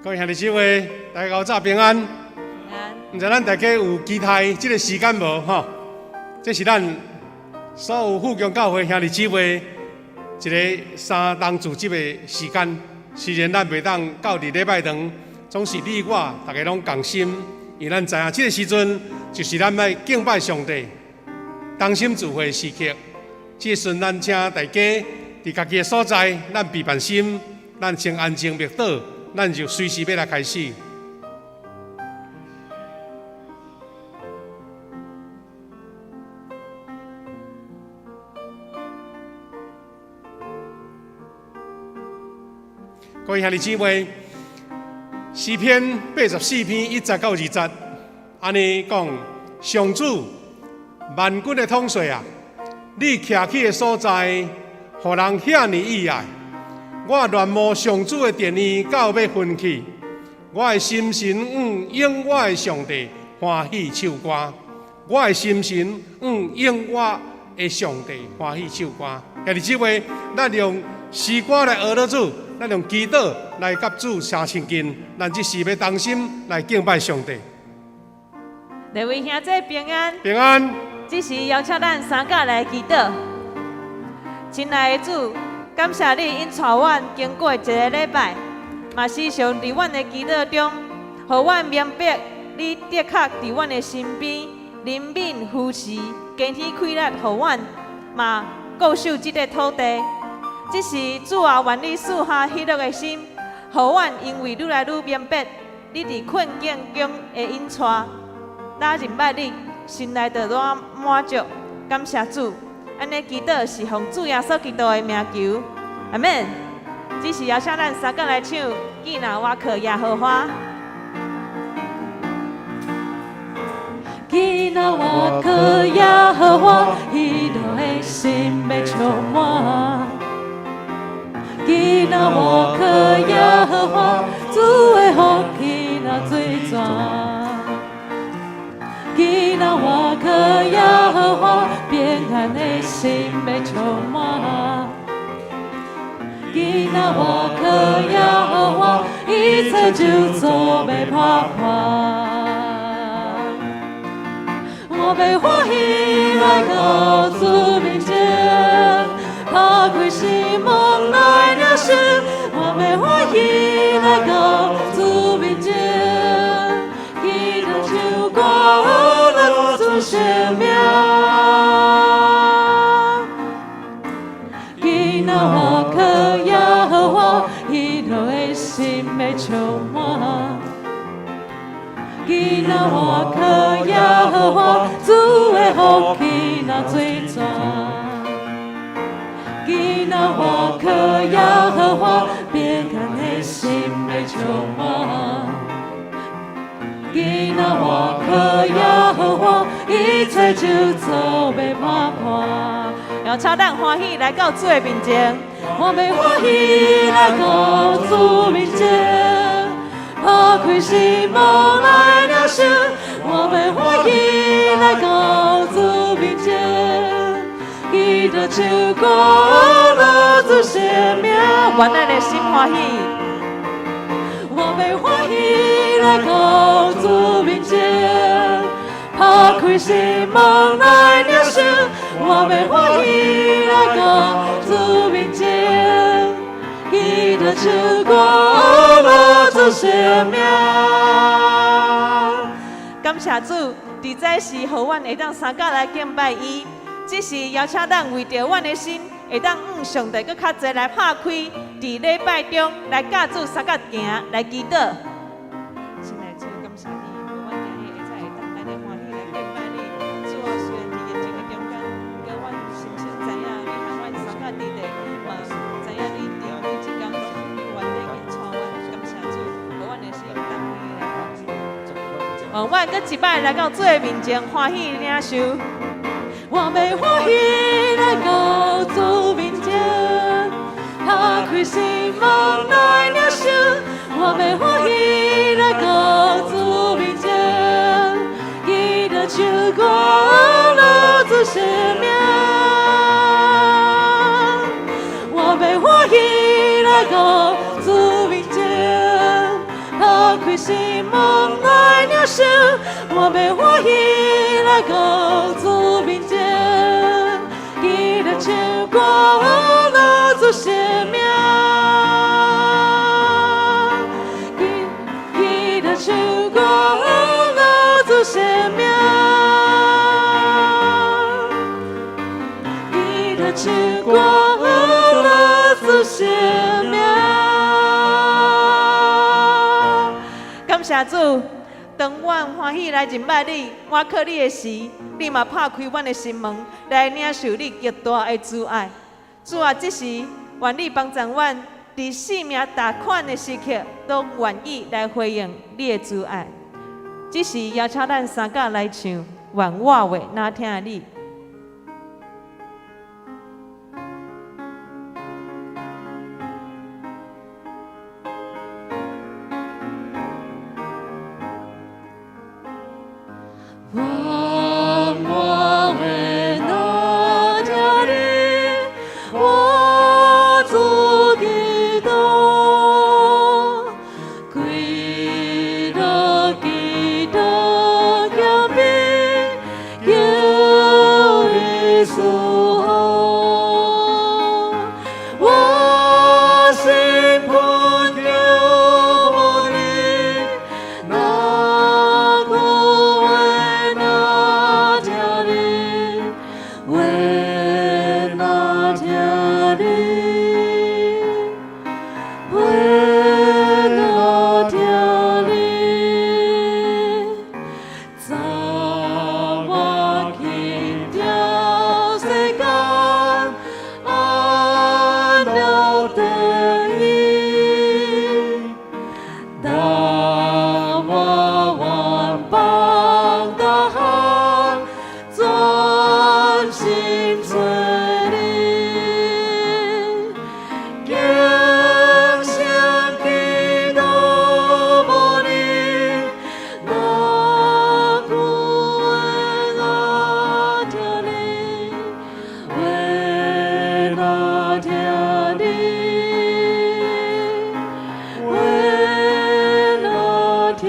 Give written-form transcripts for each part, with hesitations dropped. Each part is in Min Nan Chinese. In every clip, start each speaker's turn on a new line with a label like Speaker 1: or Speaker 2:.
Speaker 1: 各位兄弟姊妹，大家早平安。
Speaker 2: 平安。
Speaker 1: 毋知咱大家有期待這个时间無？吼，這是咱所有富強教會兄弟姊妹一个三同組織的時間。雖然咱袂當到佇禮拜堂，總是你我逐家攏仝心，因為咱知影這个時陣就是咱欲敬拜上帝、同心聚會的時刻。這個時陣，咱請大家佇家己的所在，咱閉目心，咱先安靜默禱，咱就隨時欲來開始。各位兄弟姊妹，詩篇84篇1節到2節，按呢講：上主萬軍的統帥啊，你徛起的所在，予人遐爾意愛。我戀慕上主的殿宇到欲昏去，我的心神向永活的上帝歡喜唱歌，我的心神向永活的上帝歡喜唱歌。兄弟姊妹，咱用詩歌來學主，咱用祈禱來佮主相親近，咱這時欲同心來敬拜上帝。
Speaker 2: 各位兄弟平安。
Speaker 1: 平安。
Speaker 2: 這時邀請咱三甲來祈禱。親愛的主，感謝你引帶阮經過一个禮拜，嘛時常佇阮的祈禱中，予阮明白你的確佇阮的身邊，憐憫扶持，加添氣力，予阮嘛固守這个土地。這時主啊，願你賜下喜樂的心，予阮因為愈來愈明白你佇困境中的引帶，咱認捌你，心內就愈滿足。感謝主，按呢祈禱是奉主耶穌基督的名求，阿們。這時邀請咱三個來唱《見若倚靠耶和華》。
Speaker 3: 見若倚靠耶和華，喜樂的心欲充滿。見若倚靠耶和華，主的福氣若水泉。見若倚靠耶和華，平安的心欲充滿。見若倚靠耶和華，一切咒詛欲破破。我欲歡喜來到主面前，打開心門來領受。我欲歡喜來到主面前，記得唱歌來主聖名。見若倚靠耶和華，喜樂的心欲充滿。見若倚靠耶和華，主的福氣若水泉。見若倚靠耶和華，平安的心欲充滿。見若倚靠耶和華，一切咒詛欲破破。
Speaker 2: 邀請咱歡喜來到主的面前，
Speaker 3: 我欲歡喜來到主面前，打開心門來領受。我欲歡喜來到主面前，記得唱歌來主聖名。
Speaker 2: 願咱的心歡喜。
Speaker 3: 我欲歡喜來到主面前，打開心門來領受。我欲歡喜來到主面前，記得唱歌來主聖名。
Speaker 2: 感謝主，佇這時予阮會當三甲來敬拜伊。這時邀請咱為著阮的心，會當向上帝閣較濟來拍開，佇禮拜中來佮主相佮行來祈禱。親愛的主，感謝你，予阮今日會再會當按呢歡喜來敬拜你。主啊，雖然佇疫情的中間，毋過阮深深知影你和阮相佮佇咧，嘛知影你佇每一工你願意引帶阮。感謝主，予阮的心同你來歡喜。讓阮閣一擺來到主的面前，歡喜領受。
Speaker 3: 我欲歡喜來到主面前，打開心門來領受。我欲歡喜來到主面前，記得唱歌來主聖名。我欲歡喜來到主面前，打開心門來領受，我欲歡喜來到主面前，記得唱歌樂主聖名，記得唱歌樂主聖名，記得唱歌樂主聖名。
Speaker 2: 感謝主，當阮歡喜來認捌你，倚靠你的時，你嘛拍開阮的心門，來領受你極大的慈愛。主啊，這時願你幫助阮，佇生命逐款的時刻，攏願意來回應你的慈愛。這時邀請咱三甲來唱《願我話若疼你》。
Speaker 3: 願我話若疼你，我主基督，歸落基督謙卑，求你賜福。我心懇求你，若久話若疼你，話若疼你，話若疼你，早我輕掉世間安樂得意，但我願放大項，專心揣你，敬上基督無你，若久話若疼你，話若疼你，話若疼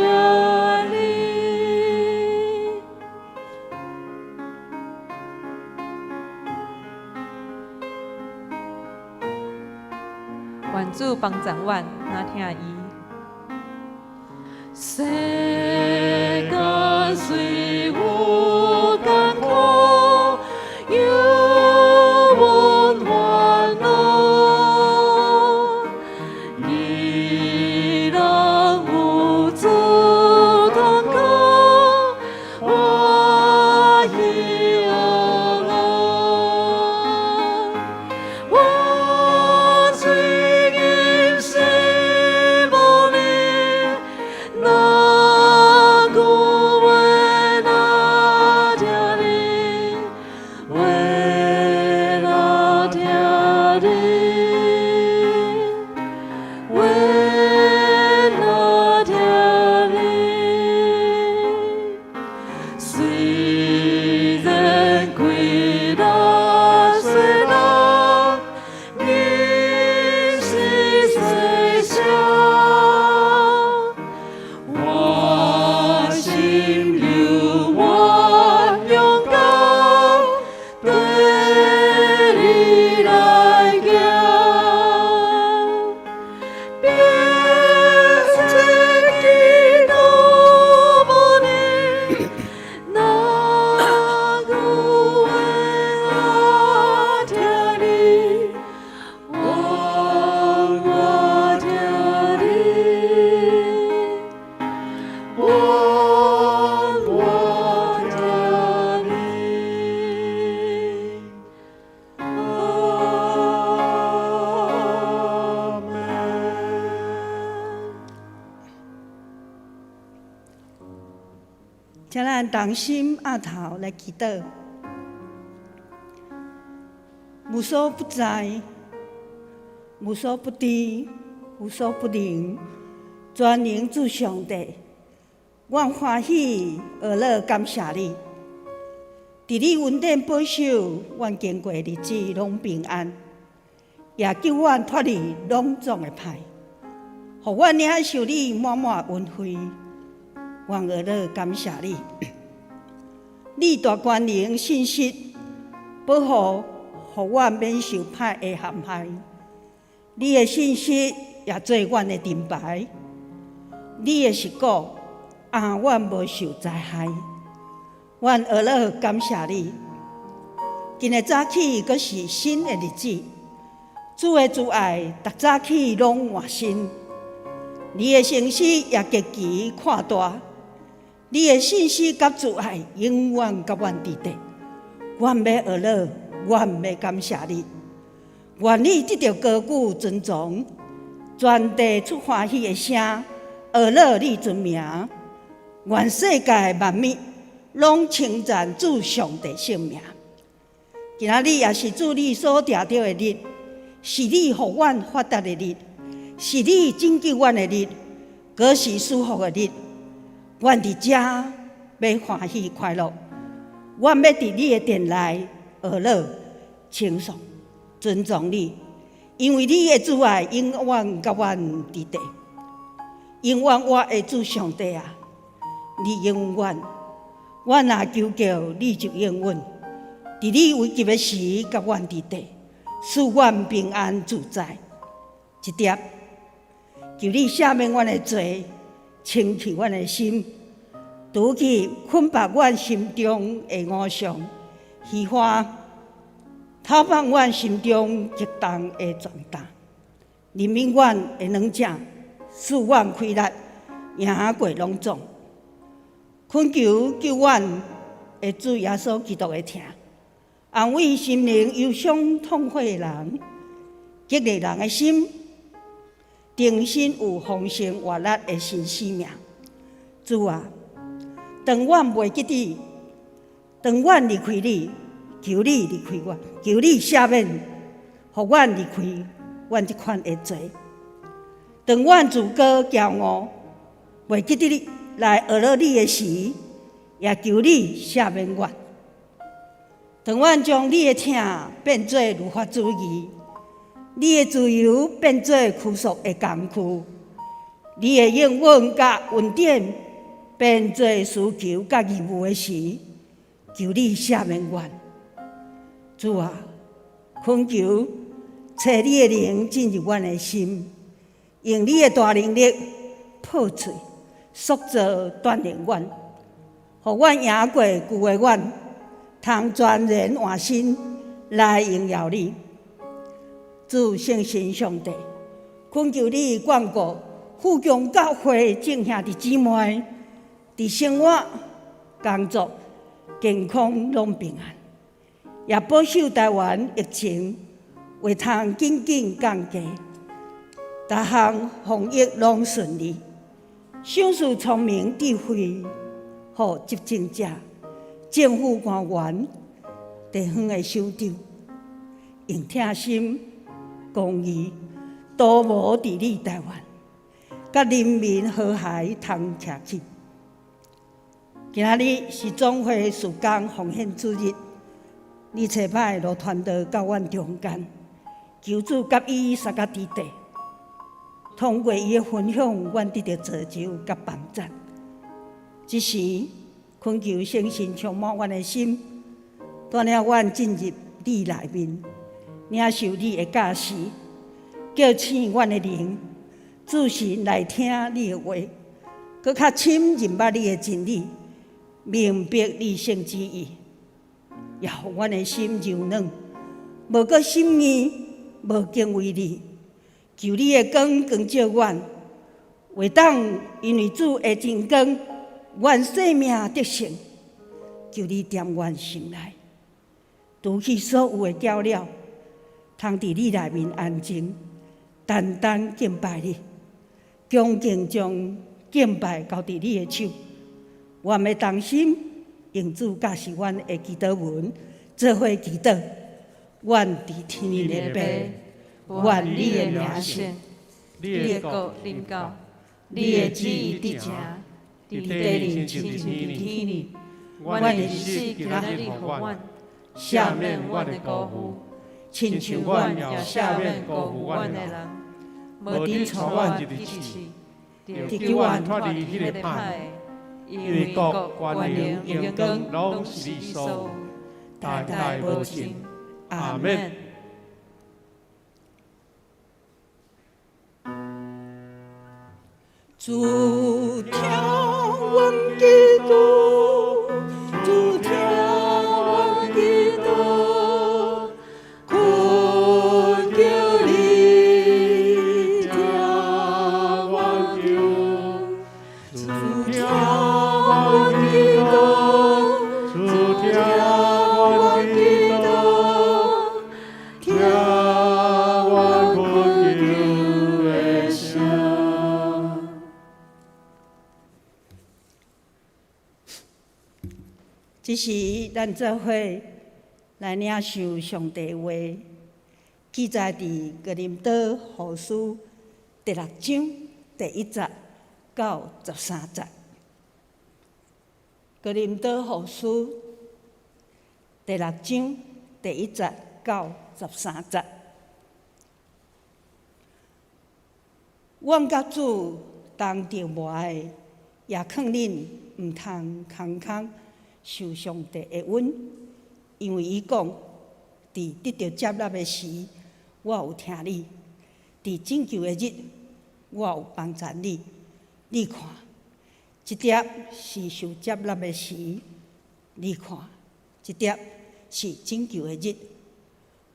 Speaker 3: 你。
Speaker 2: 願主幫助阮，若疼伊。
Speaker 3: 世間雖有艱苦，有阮煩惱，依然有主同行，歡喜樂樂。我雖今世無你，若久話若疼你，話若疼你，話若疼你。雖然歸來世人，人是細小，我心猶原勇敢，綴你來行。別切基督無你，若久話若疼你，願我疼你，願我疼你。阿們。
Speaker 4: 請咱同心徼頭來祈禱。無所不在、無所不知、無所不能、全能主上帝，阮歡喜樂樂感謝你。佇你恩典保守，阮經過日子攏平安，也救阮脫離攏總的歹。予阮領受你滿滿恩惠，阮學樂感謝你。你大權能信實保護，予阮免受歹的陷害。你的信實也做阮的盾牌，你的實果讓阮無受災害。阮學樂感謝你。今日早起閣是新的日子，主的慈愛逐早起攏換新。你的誠實也極其闊大，你的信實佮慈愛永遠佮阮佇底。阮欲學樂，阮欲感謝你。願你得著高舉尊榮，全地出歡喜的聲，學樂你尊名。願世界萬物攏稱讚主上帝聖名。今仔日也是主你所定著的日，是你予阮發達的日，是你拯救阮的日，閣是賜福的日。阮佇遮欲歡喜快樂，阮欲佇你的殿內學樂稱頌尊崇你，因為你的慈愛永遠佮阮佇底，永遠活的主上帝啊，你應允阮，阮若求告你就應允，佇你危急的時佮阮佇底，賜阮平安自在。這點，求你赦免阮的罪，清去阮的心，除去捆綁阮心中的偶像、虛華，透放阮心中激動的重擔，憐憫阮的軟弱，賜阮氣力，贏過攏總。懇求救阮的主耶穌基督的疼，安慰心靈憂傷痛悔的人，激勵人的心，重新有豐盛活力的新生命。主啊，當阮袂記得，當阮離開你，求你離開阮，求你赦免，予阮離開阮這款的罪。當阮自高驕傲，袂記得你來學樂你的時，也求你赦免阮。當阮將你的疼變做律法主義，你的自由變做拘束的工具，你的應允佮恩典變做需求佮義務的時，求你赦免阮。主啊，懇求差你的靈進入阮的心，用你的大能力破碎、塑造、鍛鍊阮，予阮贏過舊的阮，通全然換新來榮耀你。主聖神上帝，懇求你眷顧富強教會眾兄弟姊妹，佇生活、工作、健康攏平安，也保守台灣疫情會通緊緊降低，逐項防疫攏順利，賞賜聰明智慧，予執政者、政府官員、地方的首長，用疼心、公義、圖謀治理台灣，佮人民和諧通徛起。今仔日是總會事工奉獻主日，你差派羅傳道到阮中間，求主佮伊相佮佇底，通過伊的分享，阮得著造就佮幫贊。這時，懇求聖神充滿阮的心，帶領阮進入你內面，領受你的教示，叫醒阮的靈，注神來聽你的話，閣較深認捌你的真理，明白你聖旨意，也予阮的心柔軟，無閣心硬，無敬畏你。求你的光光照阮，會當因為主的真光，阮生命得勝。求你踮阮心內，除去所有的攪擾，通佇你內面安靜，單單敬拜你，恭敬將敬拜交佇你的手。阮欲同心用主教示阮的祈禱文，做伙祈禱。阮佇天頂的父，願你的名聖，
Speaker 2: 你的國臨到，你的旨意得成，佇地裡親像佇天裡。阮的日食今仔日予阮，赦免阮的辜負，親像阮也赦免辜負阮的人。
Speaker 1: 無得帶阮入去試，著救阮脫離彼个歹的，因為國、權能、榮光，攏是你所有，代代無盡。阿們。
Speaker 4: 主聽阮祈禱，主聽阮祈禱，懇求你聽阮求。
Speaker 1: 主聽阮祈禱，主聽阮祈禱，聽阮懇求的聲。
Speaker 4: 這時，咱做伙來領受上帝話，記載佇哥林多後書第六章第一節到十三節。哥林多後書第六章第一節到十三節。阮佮主同折磨的，也勸恁毋通空空受上帝的恩，因為伊講：佇得著接納的時，我有聽你；佇拯救的日，我有幫贊你。你看，這粒是受接納的時；你看，這粒是拯救的日。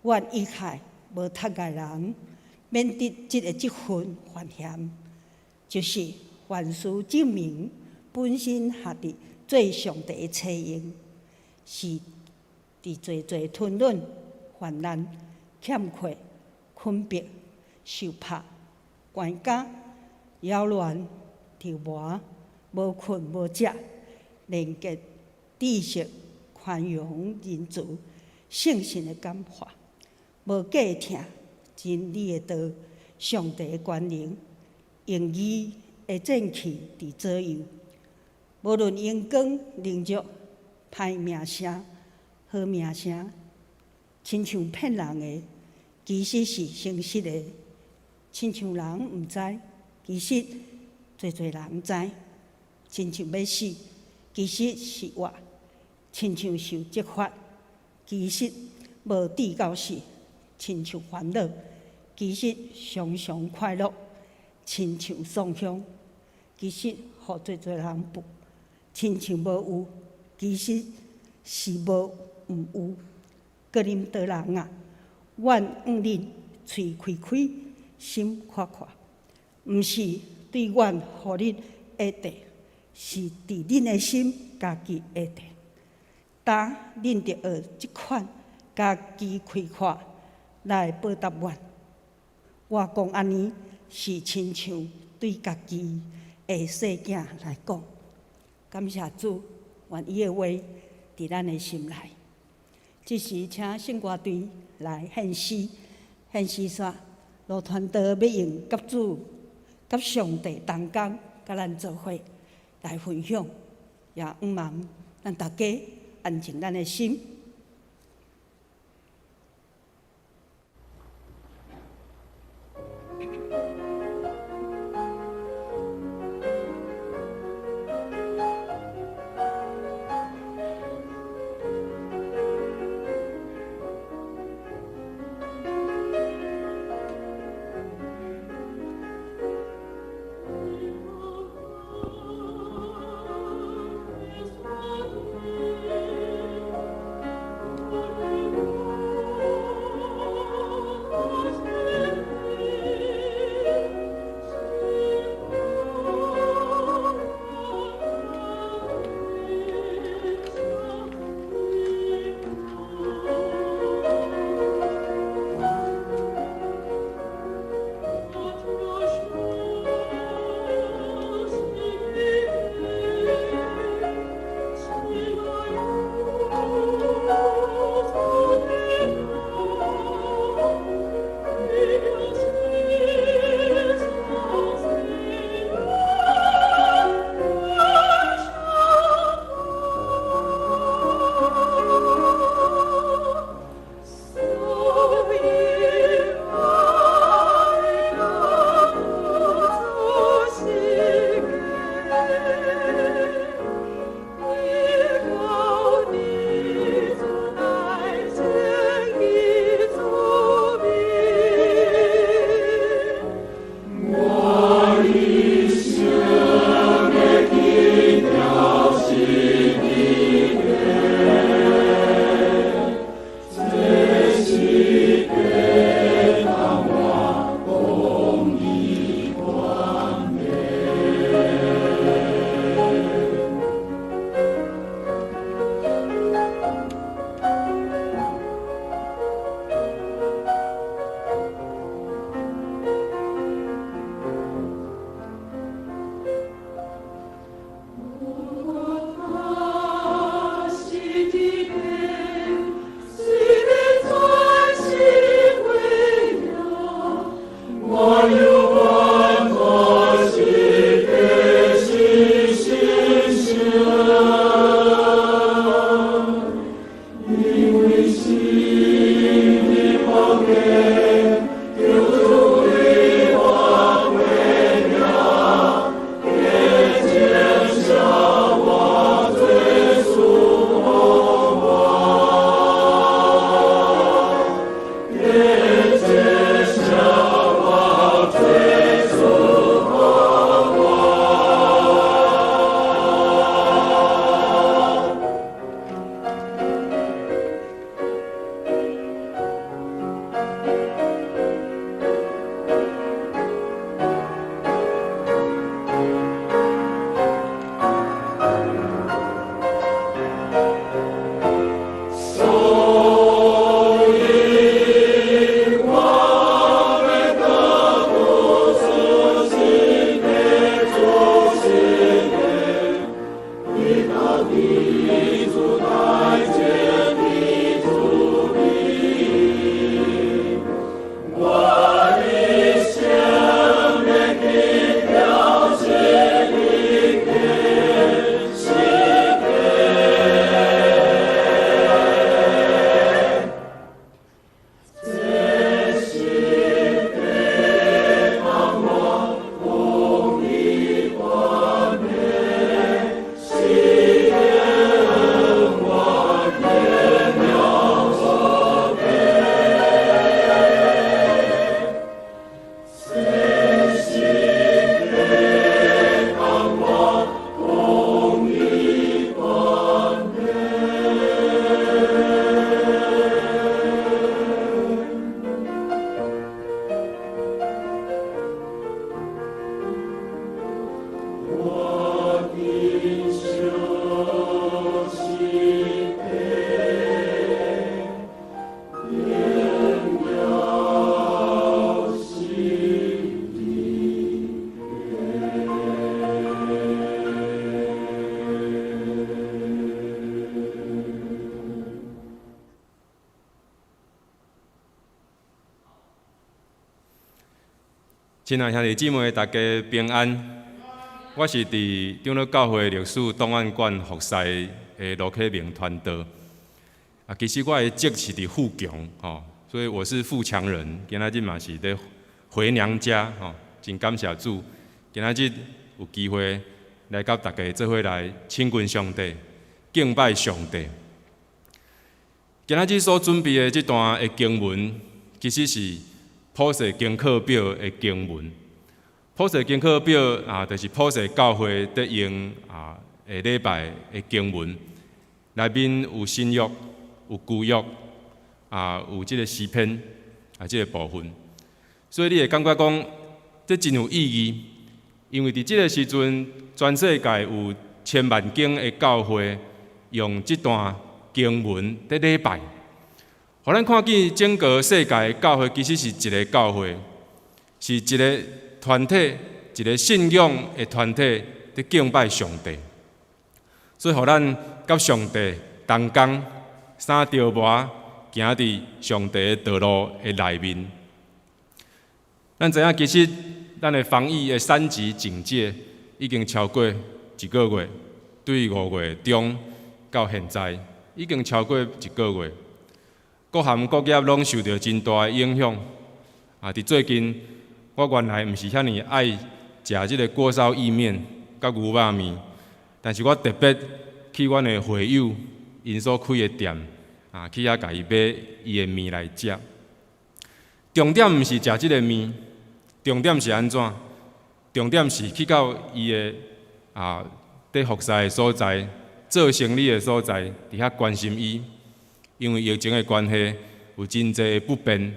Speaker 4: 阮一概無窒礙人，免得這个職分犯嫌，就是凡事證明本身合佇做上帝的差用，是佇濟濟吞忍、患難、欠缺、困迫、受拍、關監、擾亂、折磨、無睏無食，廉潔、知識、寬容、仁慈、聖神的感化，無假疼真理的道，上帝的權能，用義的戰旗佇左右。無論榮光、凌辱、歹名聲、好名聲，親像騙人的，其實是誠實的；親像人毋知，其實濟濟人知；親像欲死，其實是活；親像受責罰，其實無至到死；親像煩惱，其實常常快樂；親像送香，其實予濟濟人報；親像無有，其實是無毋有。哥林多人啊，阮向恁喙開開，心闊闊，毋是對阮予恁下地，是佇恁的心家己下地。今恁著學這款家己開闊來報答阮。我講按呢，是親像對家己的細囝來講。感謝主，願伊的話佇咱的心內。這時，請聖歌隊來獻詩，獻詩煞，羅傳道欲用佮主、佮上帝同工，佮咱做伙來分享，也向望咱大家安靜咱的心。
Speaker 5: 親愛兄弟姊妹，大家平安。我是佇長老教會歷史檔案館服侍的羅啟明傳道。啊，其實我的籍是佇富強，吼，所以我是富強人。今仔日嘛是咧回娘家，吼，真感謝主。今仔日有機會來佮大家做伙來親近上帝、敬拜上帝。今仔日所準備的這段的經文，其實是普世經課表的經文。普世經課表啊，就是普世教會佇用啊下禮拜的經文，內面有新約、有舊約，啊，有這個詩篇啊，這個部分。所以你會感覺講，這真有意義，因為佇這個時陣，全世界有千萬間的教會用這段經文佇禮拜，予咱看見整個世界教會其實是一個教會，是一個團體，一個信仰的團體佇敬拜上帝。所以，予咱佮上帝同工，三著磨行佇上帝的道路的內面。咱知影，其實咱的防疫的三級警戒已經超過一個月，對5月中到現在已經超過一個月，各行各業攏受著真大的影響。啊，佇最近，我原來毋是遐爾愛食這個鍋燒意麵佮牛肉麵，但是我特別去阮的會友𪜶所開的店，啊，去遐共伊買伊的麵來食。重點毋是食這個麵，重點是按怎？重點是去到伊的佇服侍的所在，做生理的所在，佇遐關心伊。因為疫情的關係，有真濟不便，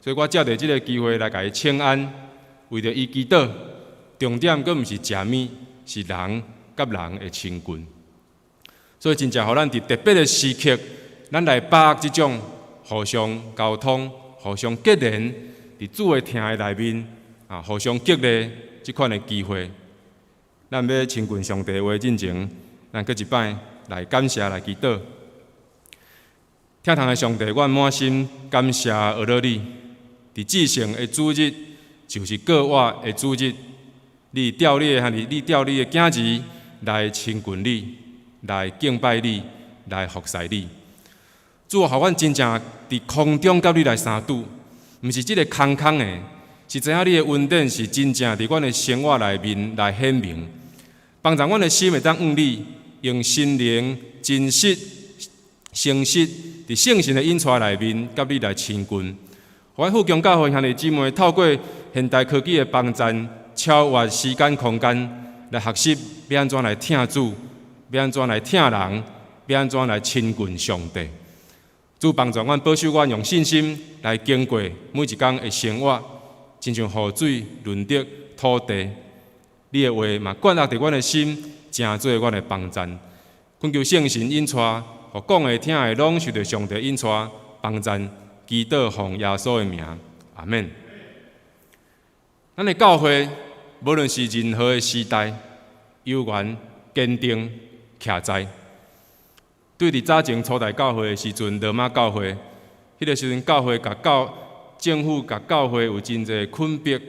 Speaker 5: 所以我藉著這個機會來共伊請安，為著伊祈禱。重點閣毋是食物，是人佮人的親近。所以真正予咱佇特別的時刻，咱來把握這種互相溝通、互相結連，佇主的疼的內面，互相激勵這款的機會。咱欲親近上帝話進前，咱閣一擺來感謝、來祈禱。疼痛的上帝，阮滿心感謝阿樂你，佇至聖的主日，就是過活的主日，你召你的兄弟，你召你的囝兒來親近你，來敬拜你，來服侍你。主啊，予阮真正佇空中佮你來相拄，毋是這个空空的，是知影你的恩典是真正佇阮的生活內面來顯明，幫助阮的心會當向你用心靈真實、誠實，佇聖神的引帶內面，佮你來親近。予阮富強教會兄弟姊妹透過現代科技的幫助，超越時間空間，來學習欲按怎來疼主，欲按怎來疼人，欲按怎來親近上帝。主幫助阮，保守阮用信心來經過每一工的生活，親像雨水潤澤土地。你的話嘛灌落佇阮的心，成做阮的幫贊。懇求聖神引帶，予講的聽的攏受著上帝引帶幫贊，祈禱奉耶穌的名，阿們。咱的教會，無論是任何的時代，猶原堅定徛在。對佇早前初代教會的時陣，羅馬教會，彼个時陣教會共教政府共教會有真濟捆綁，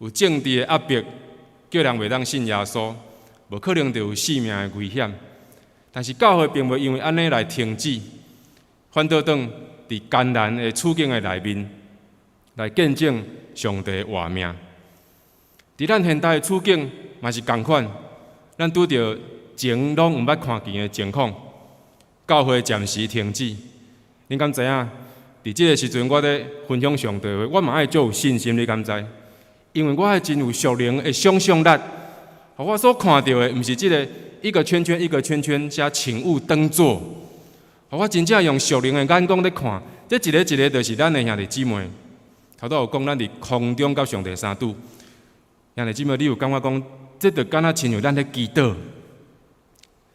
Speaker 5: 有政治的壓迫，叫人袂當信耶穌，無可能就有性命的危險。但是教會並袂因為按呢來停止，反倒轉佇艱難的處境的內面，來見證上帝的活命。佇咱現代的處境嘛是仝款，咱拄著前攏毋捌看見的情況，教會暫時停止。恁敢知影？佇這个時陣，我咧分享上帝話，我嘛愛足有信心，你敢知？因為我愛真有屬靈的想像力，予我所看著的，毋是這个一個圈圈一個圈圈寫請勿登坐，予我真正用屬靈的眼光咧看，這一個一個就是咱的兄弟姊妹。頭拄有講，咱佇空中佮上帝相拄，兄弟姊妹，你有感覺講，這就敢若親像咱咧祈禱。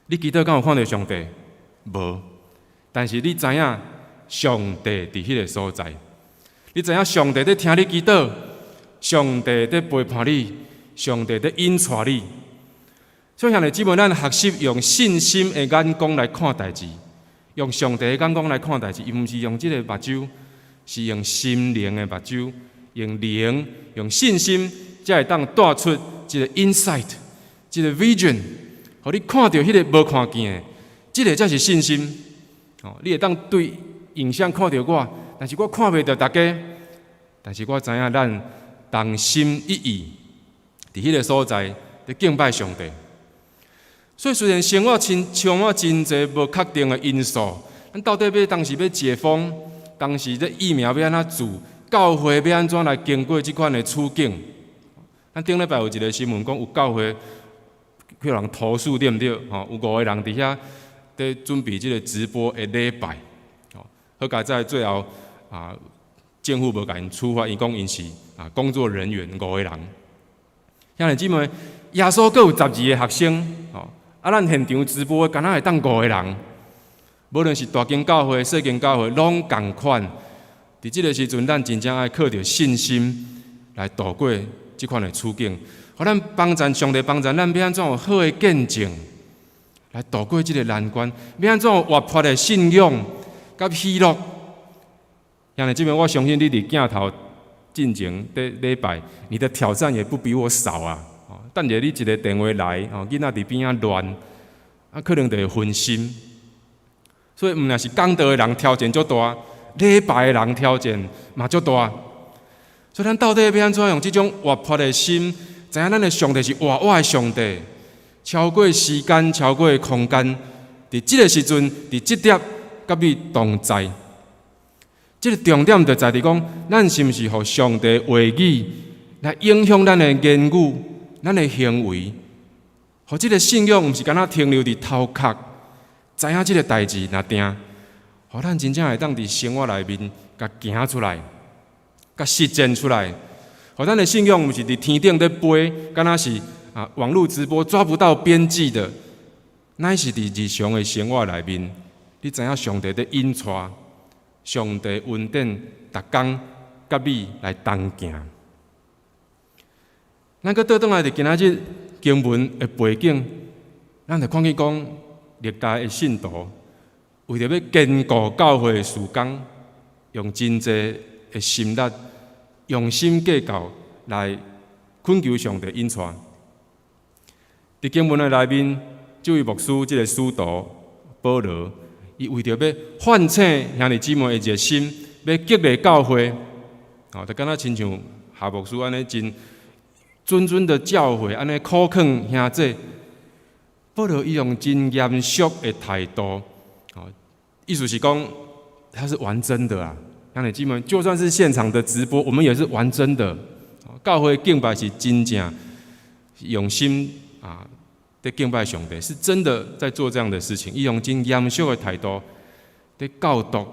Speaker 5: 你祈禱敢有看著上帝？無。但是你知影上帝佇彼个所在，你知影上帝佇聽你祈禱，上帝佇陪伴你，上帝佇引帶你。所以兄弟姊妹，咱學習用信心的眼光來看代誌，用上帝的眼光來看代誌，伊毋是用這个目睭，是用心靈的目睭，用靈，用信心，才會當帶出這个 insight，這个 vision，予你看著彼个無看見的，這个才是信心。哦，你會當對影像看著我，但是我看袂著大家，但是我知影咱同心一意，佇彼个所在佇敬拜上帝。所以雖然生活親充滿真濟無確定的因素，咱到底欲當時欲解封，當時這疫苗欲按怎做，教會欲按怎來經過這款的處境？咱頂禮拜有一个新聞講，有教會去人投訴對毋對？吼，有五個人佇遐佇準備這个直播的禮拜，吼，好佳哉最後政府無共𪜶處罰，伊講𪜶是工作人員五個人。兄弟姊妹，耶穌閣有12个學生，吼，咱現場直播敢若會當五個人，無論是大間教會、細間教會，攏仝款。佇這个時陣，咱真正愛靠著信心來度過這款的處境，予咱幫贊上帝幫贊咱，欲按怎有好的見證來度過這个難關，欲按怎有活潑的信仰佮喜樂。兄弟姊妹，我相信你佇鏡頭進前佇禮拜，你的挑戰也不比我少啊！等下你一个電話來，囡仔佇邊仔亂，可能就會分心。所以毋但是講道的人挑戰足大，禮拜的人挑戰嘛足大。所以咱到底欲按怎用這種活潑的心，知影咱的上帝是活活的上帝，超過時間，超過空間，佇這个時陣，佇這點佮你同在。這个重點就在佇講，咱是毋是予上帝話語來影響咱的言語？咱的行為，予這个信仰毋是干焦停留佇頭殼，知影這个代誌若定，予咱真正會當佇生活內面共行出來，共實踐出來。予咱的信仰毋是佇天頂咧飛，敢若是啊網路直播抓不到邊際的，乃是佇日常的生活內面，你知影上帝佇引帶，上帝恩典，逐工佮你來同行。咱閣倒轉來佇今仔日經文的背景，咱就看見講歷代的信徒為著欲堅固教會的事工，用真濟的心力，用心計較來懇求上帝引帶。佇經文的內面，這位牧師，這个使徒保羅，伊為著欲喚醒兄弟姊妹的熱心，欲激勵教會，哦，就敢若親像夏牧師按呢真諄諄的教誨，按呢苦勸兄弟。保羅伊用真嚴肅的態度，哦，意思是講他是玩真的啊。兄弟姊妹，就算是現場的直播，我們也是玩真的。教會敬拜是真正用心啊，在敬拜上帝，是真的在做這樣的事情。伊用真嚴肅的態度佇教導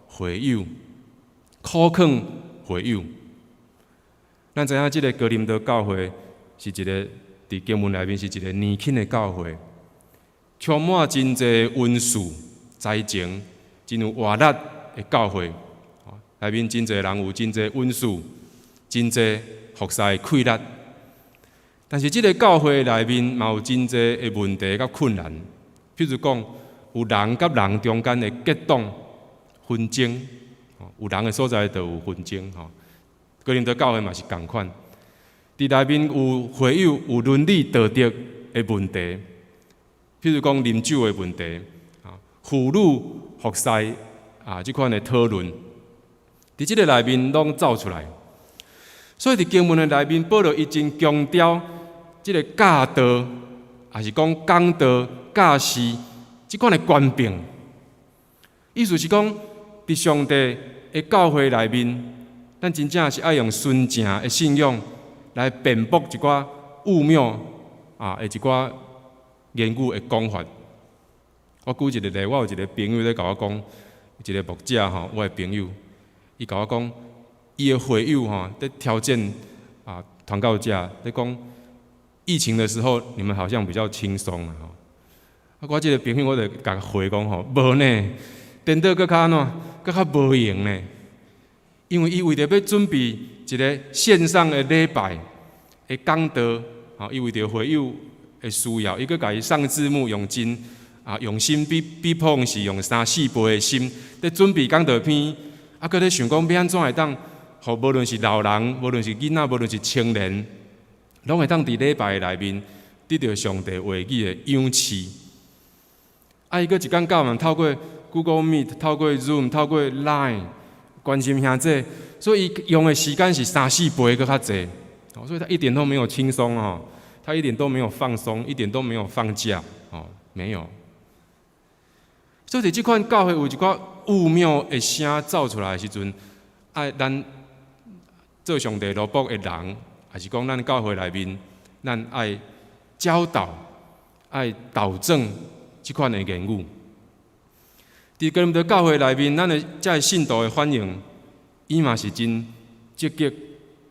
Speaker 5: 會友，苦勸會友。咱知影這个哥林多教會是一个佇經文內面是一个年輕的教會，充滿真濟恩賜、才情，真有活力的教會。內面真濟人有真濟恩賜，真濟服侍的氣力。但是這个教會內面嘛有真濟的問題佮困難，譬如講，有人佮人中間的結黨紛爭，有人的所在就有紛爭吼。哥林多教會嘛是仝款，佇內面有會友有倫理道德的問題，譬如講啉酒的問題，啊，婦女服侍啊，這款的討論，佇這个內面攏走出來。所以佇經文的內面，保羅伊真強調這个教導，抑是講講道、教示這款的權柄。意思是講，佇上帝的教會內面，咱真正是愛用純正的信仰來辯駁一寡誤謬啊的一寡言語的講法。我舉一个例，我有一个朋友咧共我講，一个牧者吼，我的朋友，伊共我講，伊的會友吼佇挑戰啊，傳教者咧講，疫情的時候，你們好像比較輕鬆啊吼。啊，我這个朋友我就共回講吼，無呢，顛倒閣較按怎，閣較無閒呢。因為伊為著欲準備一个線上的禮拜的講道，吼，伊為著會友的需要，伊閣共伊上字幕，用真啊用心比比普通時用三四倍的心，佇準備講道片，啊，閣咧想講欲按怎會當，予無論是老人，無論是囡仔，無論是青年，攏會當佇禮拜內面得著上帝話語的養飼。啊，伊閣一工到晚透過 Google Meet、透過 Zoom、透過 Line 關心兄弟，所以伊用的時間是三四倍閣較濟，所以他一點都沒有輕鬆哦，他一點都沒有放鬆，一點都沒有放假哦，沒有。所以佇這款教會有一寡誤謬的聲走出來的時陣，愛咱做上帝奴僕的人，抑是講咱教會內面，咱愛教導、愛導正這款的言語。佇哥林多教會內面，咱的這个信徒的反應，伊嘛是真積極、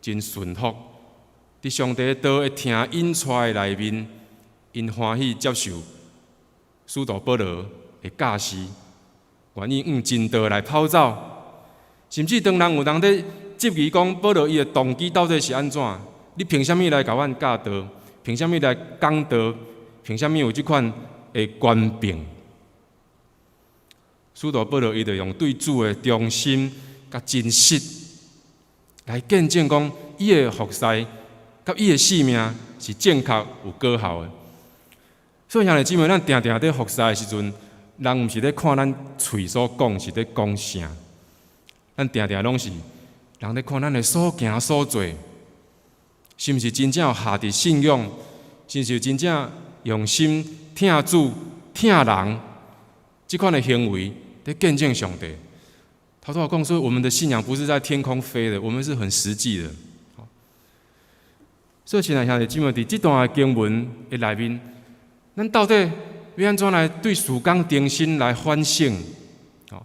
Speaker 5: 真順服。佇上帝道的聽引帶的內面，𪜶歡喜接受使徒保羅的教示，願意向真道來跑走。甚至當人有人佇質疑講保羅伊的動機到底是按怎？你憑啥物來共阮教導？憑啥物來講道？憑啥物有這款的權柄？使徒保羅伊就用對主的忠心佮真實來見證講，伊的服侍佮伊的性命是正確有果效的。所以兄弟姊妹，咱定定佇服侍的時陣，人毋是咧看咱喙所講是咧講啥，咱定定攏是人咧看咱的所行所做，是毋是真正有合佇信仰，是毋是真正用心疼主、疼人，這款的行為佇見證上帝。頭拄仔講說，我們的信仰不是在天空飛的，我們是很實際的。所以，親愛兄弟姊妹，佇這段的經文的內面，咱到底欲按怎來對事工重新來反省？哦，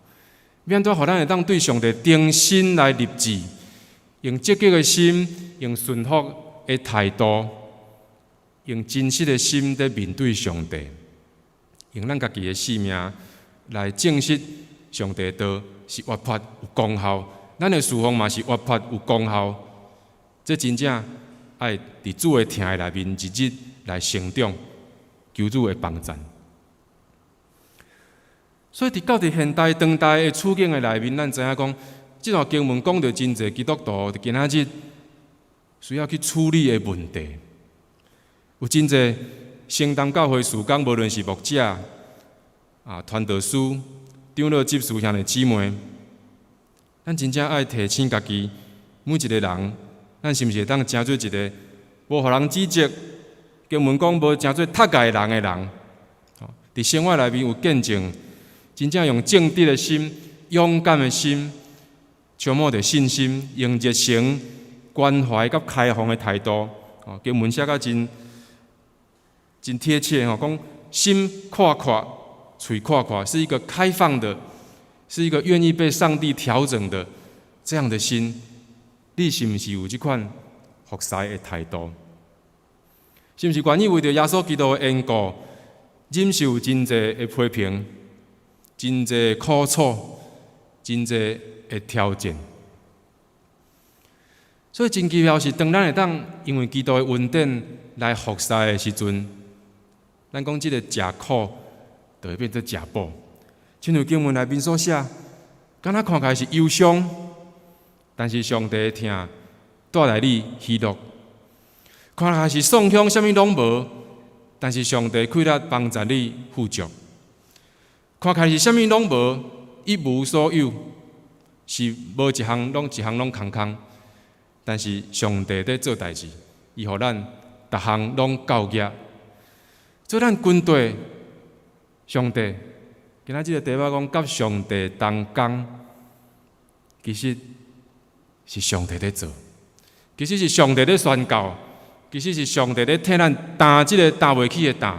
Speaker 5: 欲按怎予咱會當對上帝重新來立志，用積極的心，用順服的態度，用真實的心佇面對上帝，用咱家己的性命來證實上帝的道是活潑有功效，咱的事奉嘛是活潑有功效。這真正愛佇主的疼的內面，日日來成長，求主的幫贊。所以佇到佇現代當代的處境的內面，咱知影講，這段經文講著真濟基督徒佇今仔日需要去處理的問題。有真濟承擔教會事工，無論是牧者、傳道師、長老、執事兄弟姊妹，咱真正愛提醒家己，每一个人，咱是毋是會當成做一个無予人指責，經文講無成做踢礙人的人？佇生活內面有見證，真正用正直的心、勇敢的心，充滿著信心，用熱誠、關懷佮開放的態度。哦，經文寫甲真真貼切吼，講心闊闊，喙闊闊，是一個開放的，是一個願意被上帝調整的這樣的心。你是毋是有這款服侍的態度？是毋是願意為著耶穌基督的緣故，忍受真濟的批評、真濟苦楚、真濟的挑戰？所以真奇妙是，當咱會當因為基督的恩典來服侍的時陣，咱講這个食苦就會變做食補。親像經文內面所寫，敢若看起來是憂傷，但是上帝的疼帶來你喜樂。看起來是喪鄉，啥物攏無，但是上帝氣力幫助你富足。看起來是啥物攏無，一無所有，是無一項攏一項攏空空。但是上帝佇做代誌，伊予咱逐項攏夠額。做咱跟綴上帝，今仔這个題目講佮上帝同工，其實是上帝佇做，其實是上帝佇宣告，其實是上帝佇替咱擔這个擔袂起的擔，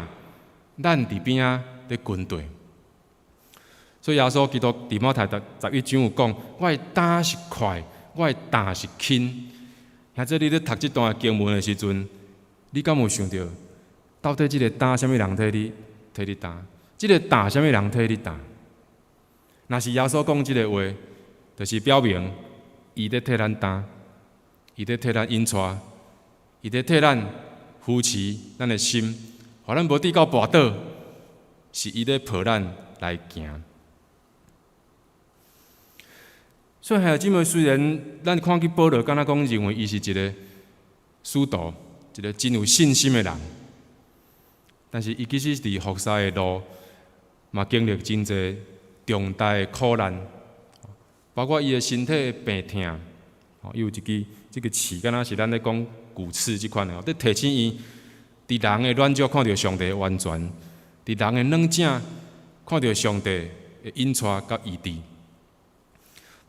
Speaker 5: 咱佇邊仔佇跟綴。所以耶穌基督佇馬太11章有講：我的擔是快，我的擔是輕。兄弟，你咧讀這段經文的時陣，你敢有想著，到底這个擔啥物人替你替你擔？這个擔啥物人替你擔？若是耶穌講這个話，就是表明伊咧替咱擔，伊咧替咱引帶，伊咧替咱扶持咱的心，予咱無至到跋倒，是伊咧抱咱來行。所以兄弟姊妹，雖然咱看見保羅，敢若講認為伊是一个使徒，一个真有信心的人，但是伊其實佇服侍的路，嘛經歷真濟重大的苦難，包括伊的身體的病痛，伊有一支這个刺，敢若是咱咧講骨刺這款的，佇提醒伊，佇人的軟弱看著上帝的完全，佇人的軟正看著上帝的引帶佮醫治。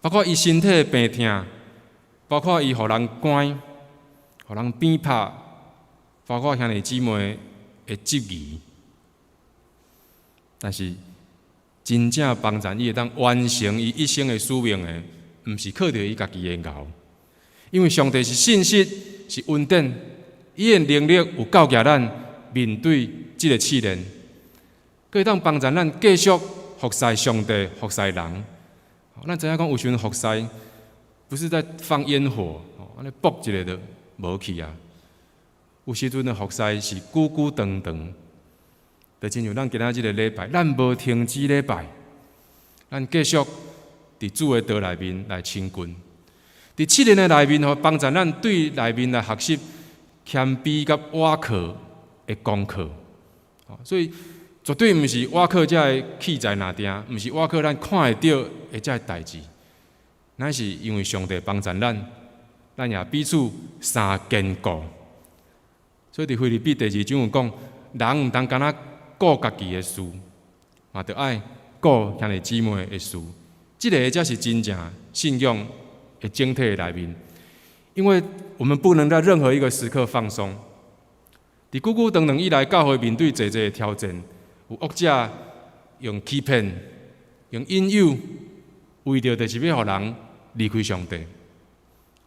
Speaker 5: 包括伊身體的病痛，包括伊予人關，予人鞭拍，包括兄弟姊妹的質疑，但是真正幫助伊會當完成伊一生的使命的，毋是靠著伊家己的𠢕，因為上帝是信實，是恩典，伊的能力有夠額咱面對這个試煉，閣會當幫助咱繼續服侍上帝，服侍人。咱知影講有時陣服侍，不是在放煙火，按呢爆一下就無去啊。有時陣的服侍是久久長長，就親像咱今仔這个禮拜，咱無停止禮拜，咱繼續佇主的道內面來親近。佇試煉的內面，予幫助咱對內面來學習謙卑佮倚靠的功課。所以絕對毋是倚靠這个器材若定，毋是倚靠咱看會著的這个代誌，乃是因為上帝幫助咱，咱也彼此相堅固。所以佇腓立比第二章有講，人毋通干焦顧家己的事，嘛著愛顧兄弟姊妹的事。這个才是真正信仰的整體的內面。因為我們不能在任何一個時刻放鬆。佇久久長長以來，教會面對濟濟的挑戰，有惡者用欺騙、用引誘，為著就是欲予人離開上帝，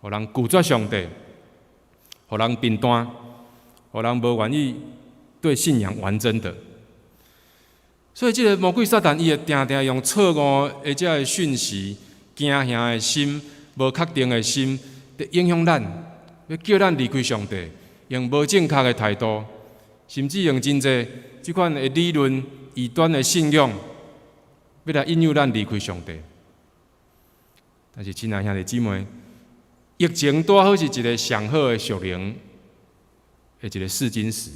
Speaker 5: 予人拒絕上帝，予人貧惰，予人無願意對信仰玩真的。所以，這個魔鬼撒旦伊會定定用錯誤的這个訊息、驚嚇的心、無確定的心，佇影響咱，欲叫咱離開上帝，用無正確的態度，甚至用真濟這款的理論、異端的信仰，欲來引誘咱離開上帝。但是，親愛兄弟姊妹，疫情拄好是一個上好的屬靈的一個試金石，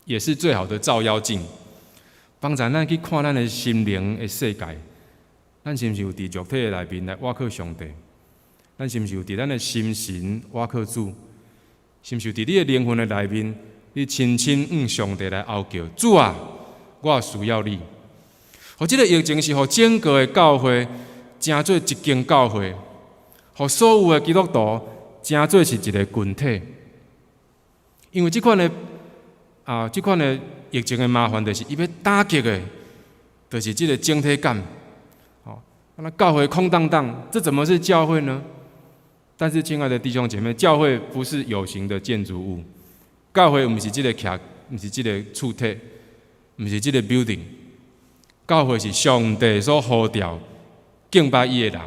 Speaker 5: 也是最好的照妖鏡，幫助咱去看咱的心靈的世界。咱是毋是有佇肉體的內面來倚靠上帝？咱是毋是有佇咱的心神倚靠主？是毋是有佇你的靈魂的內面，你深深向上帝來呼叫：主啊，我需要你。予這个疫情是予整個的教會成做一間教會，予所有的基督徒成做是一个群體。因為這款的啊，這款的疫情的麻煩，就是伊欲打擊的，就是這个整體感。哦，那教會空蕩蕩，這怎麼是教會呢？但是，親愛的弟兄姐妹，教會不是有形的建築物，教會毋是這个徛，毋是這个厝體，毋是這个 building。教會是上帝所呼召敬拜伊的人，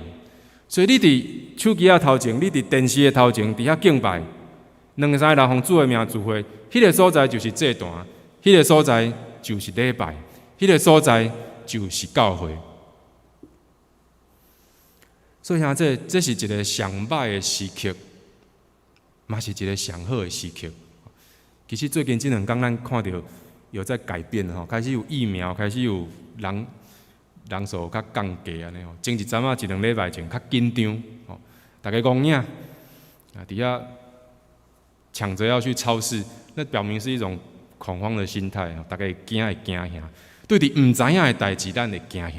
Speaker 5: 所以你佇手機仔頭前，你佇電視的頭前，佇遐敬拜，兩三個人奉主的名聚會，彼个所在就是祭壇，彼个所在就是禮拜，彼个所在就是教會。所以兄弟，這是一个上歹的時刻，嘛是一个上好的時刻。其實最近這兩工，咱看著有在改變吼，開始有疫苗，開始有人人數較降低按呢吼。前一陣仔一兩禮拜前較緊張，吼，逐家戇影啊，佇遐搶著要去超市，那表明是一種恐慌的心態，逐家會驚會驚嚇，對佇毋知影的代誌，咱會驚嚇。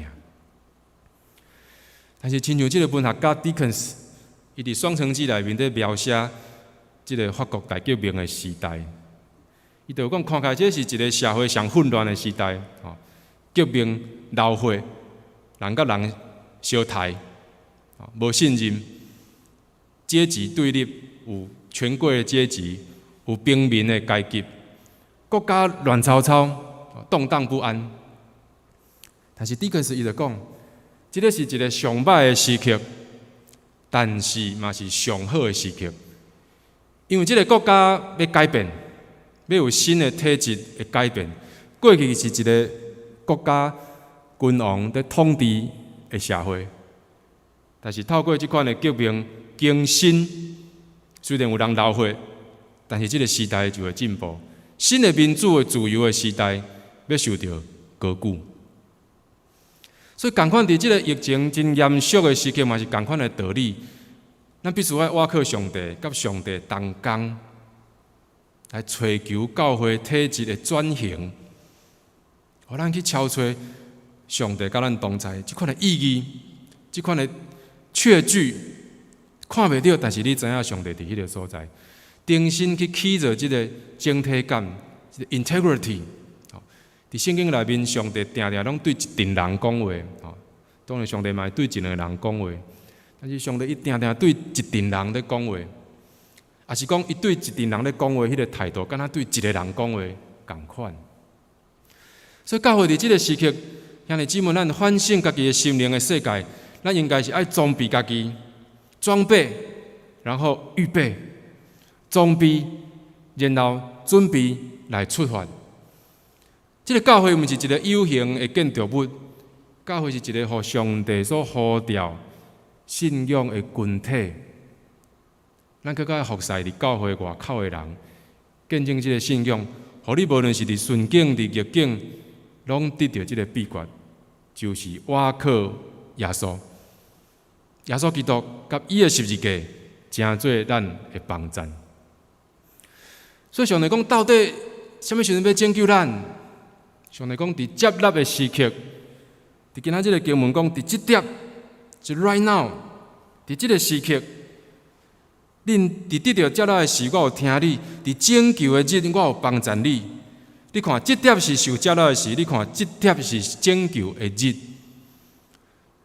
Speaker 5: 但是，親像這个文學家狄肯斯，伊佇《雙城記》內面咧描寫這个法國大革命的時代，伊就講看起來這是一个社會上混亂的時代，吼，革命流血，人佮人相刣，無信任，階級對立，有權貴的階級，有平民的階級，國家亂糟糟，動盪不安。但是狄肯斯伊就講，這个是一个上歹的時刻，但是嘛是上好的時刻，因為這个國家欲改變，欲有新的體制的改變。過去是一个國家君王佇統治的社會，但是透過這款的革命更新，雖然有人流血，但是這个時代就會進步。新的民主的自由的時代，欲受著高舉。所以，仝款佇這个疫情真嚴肅的時刻，嘛是仝款的道理。咱必須愛倚靠上帝，佮上帝同工，來揣求教會體制的轉型，予咱去敲揣上帝佮咱同在，這款的意義，這款的確據，看袂著，但是你知影上帝佇彼个所在，重新去起造這个整體感，這个 integrity。佇聖經內面，上帝定定攏對一陣人講話，吼，當然上帝嘛會對一兩個人講話，但是上帝伊定定對一陣人咧講話，抑是講伊對一陣人咧講話，彼个態度，敢若對一个人講話仝款。所以教會佇這个時刻，兄弟姊妹，咱反省家己的心靈的世界，咱應該是愛裝備家己，裝備，然後預備，裝備，然後準備來出發。這个教會毋是一个有形的建築物，教會是一个予上帝所呼召信仰的群體。咱閣較愛服侍佇教會外口的人，見證這个信仰，予你無論是佇順境、佇逆境，攏得著這个秘訣，就是倚靠耶穌。耶穌基督佮伊的十字架，成做咱的幫贊。所以上帝講，到底啥物時陣欲拯救咱？上帝講，佇接納的時刻，佇今仔這个經文講，佇這點，就 right now，佇這个時刻，恁佇得著責難的時，我有聽你；佇拯救的日，我有幫贊你。你看，這粒是受責難的時，你看，這粒是拯救的日。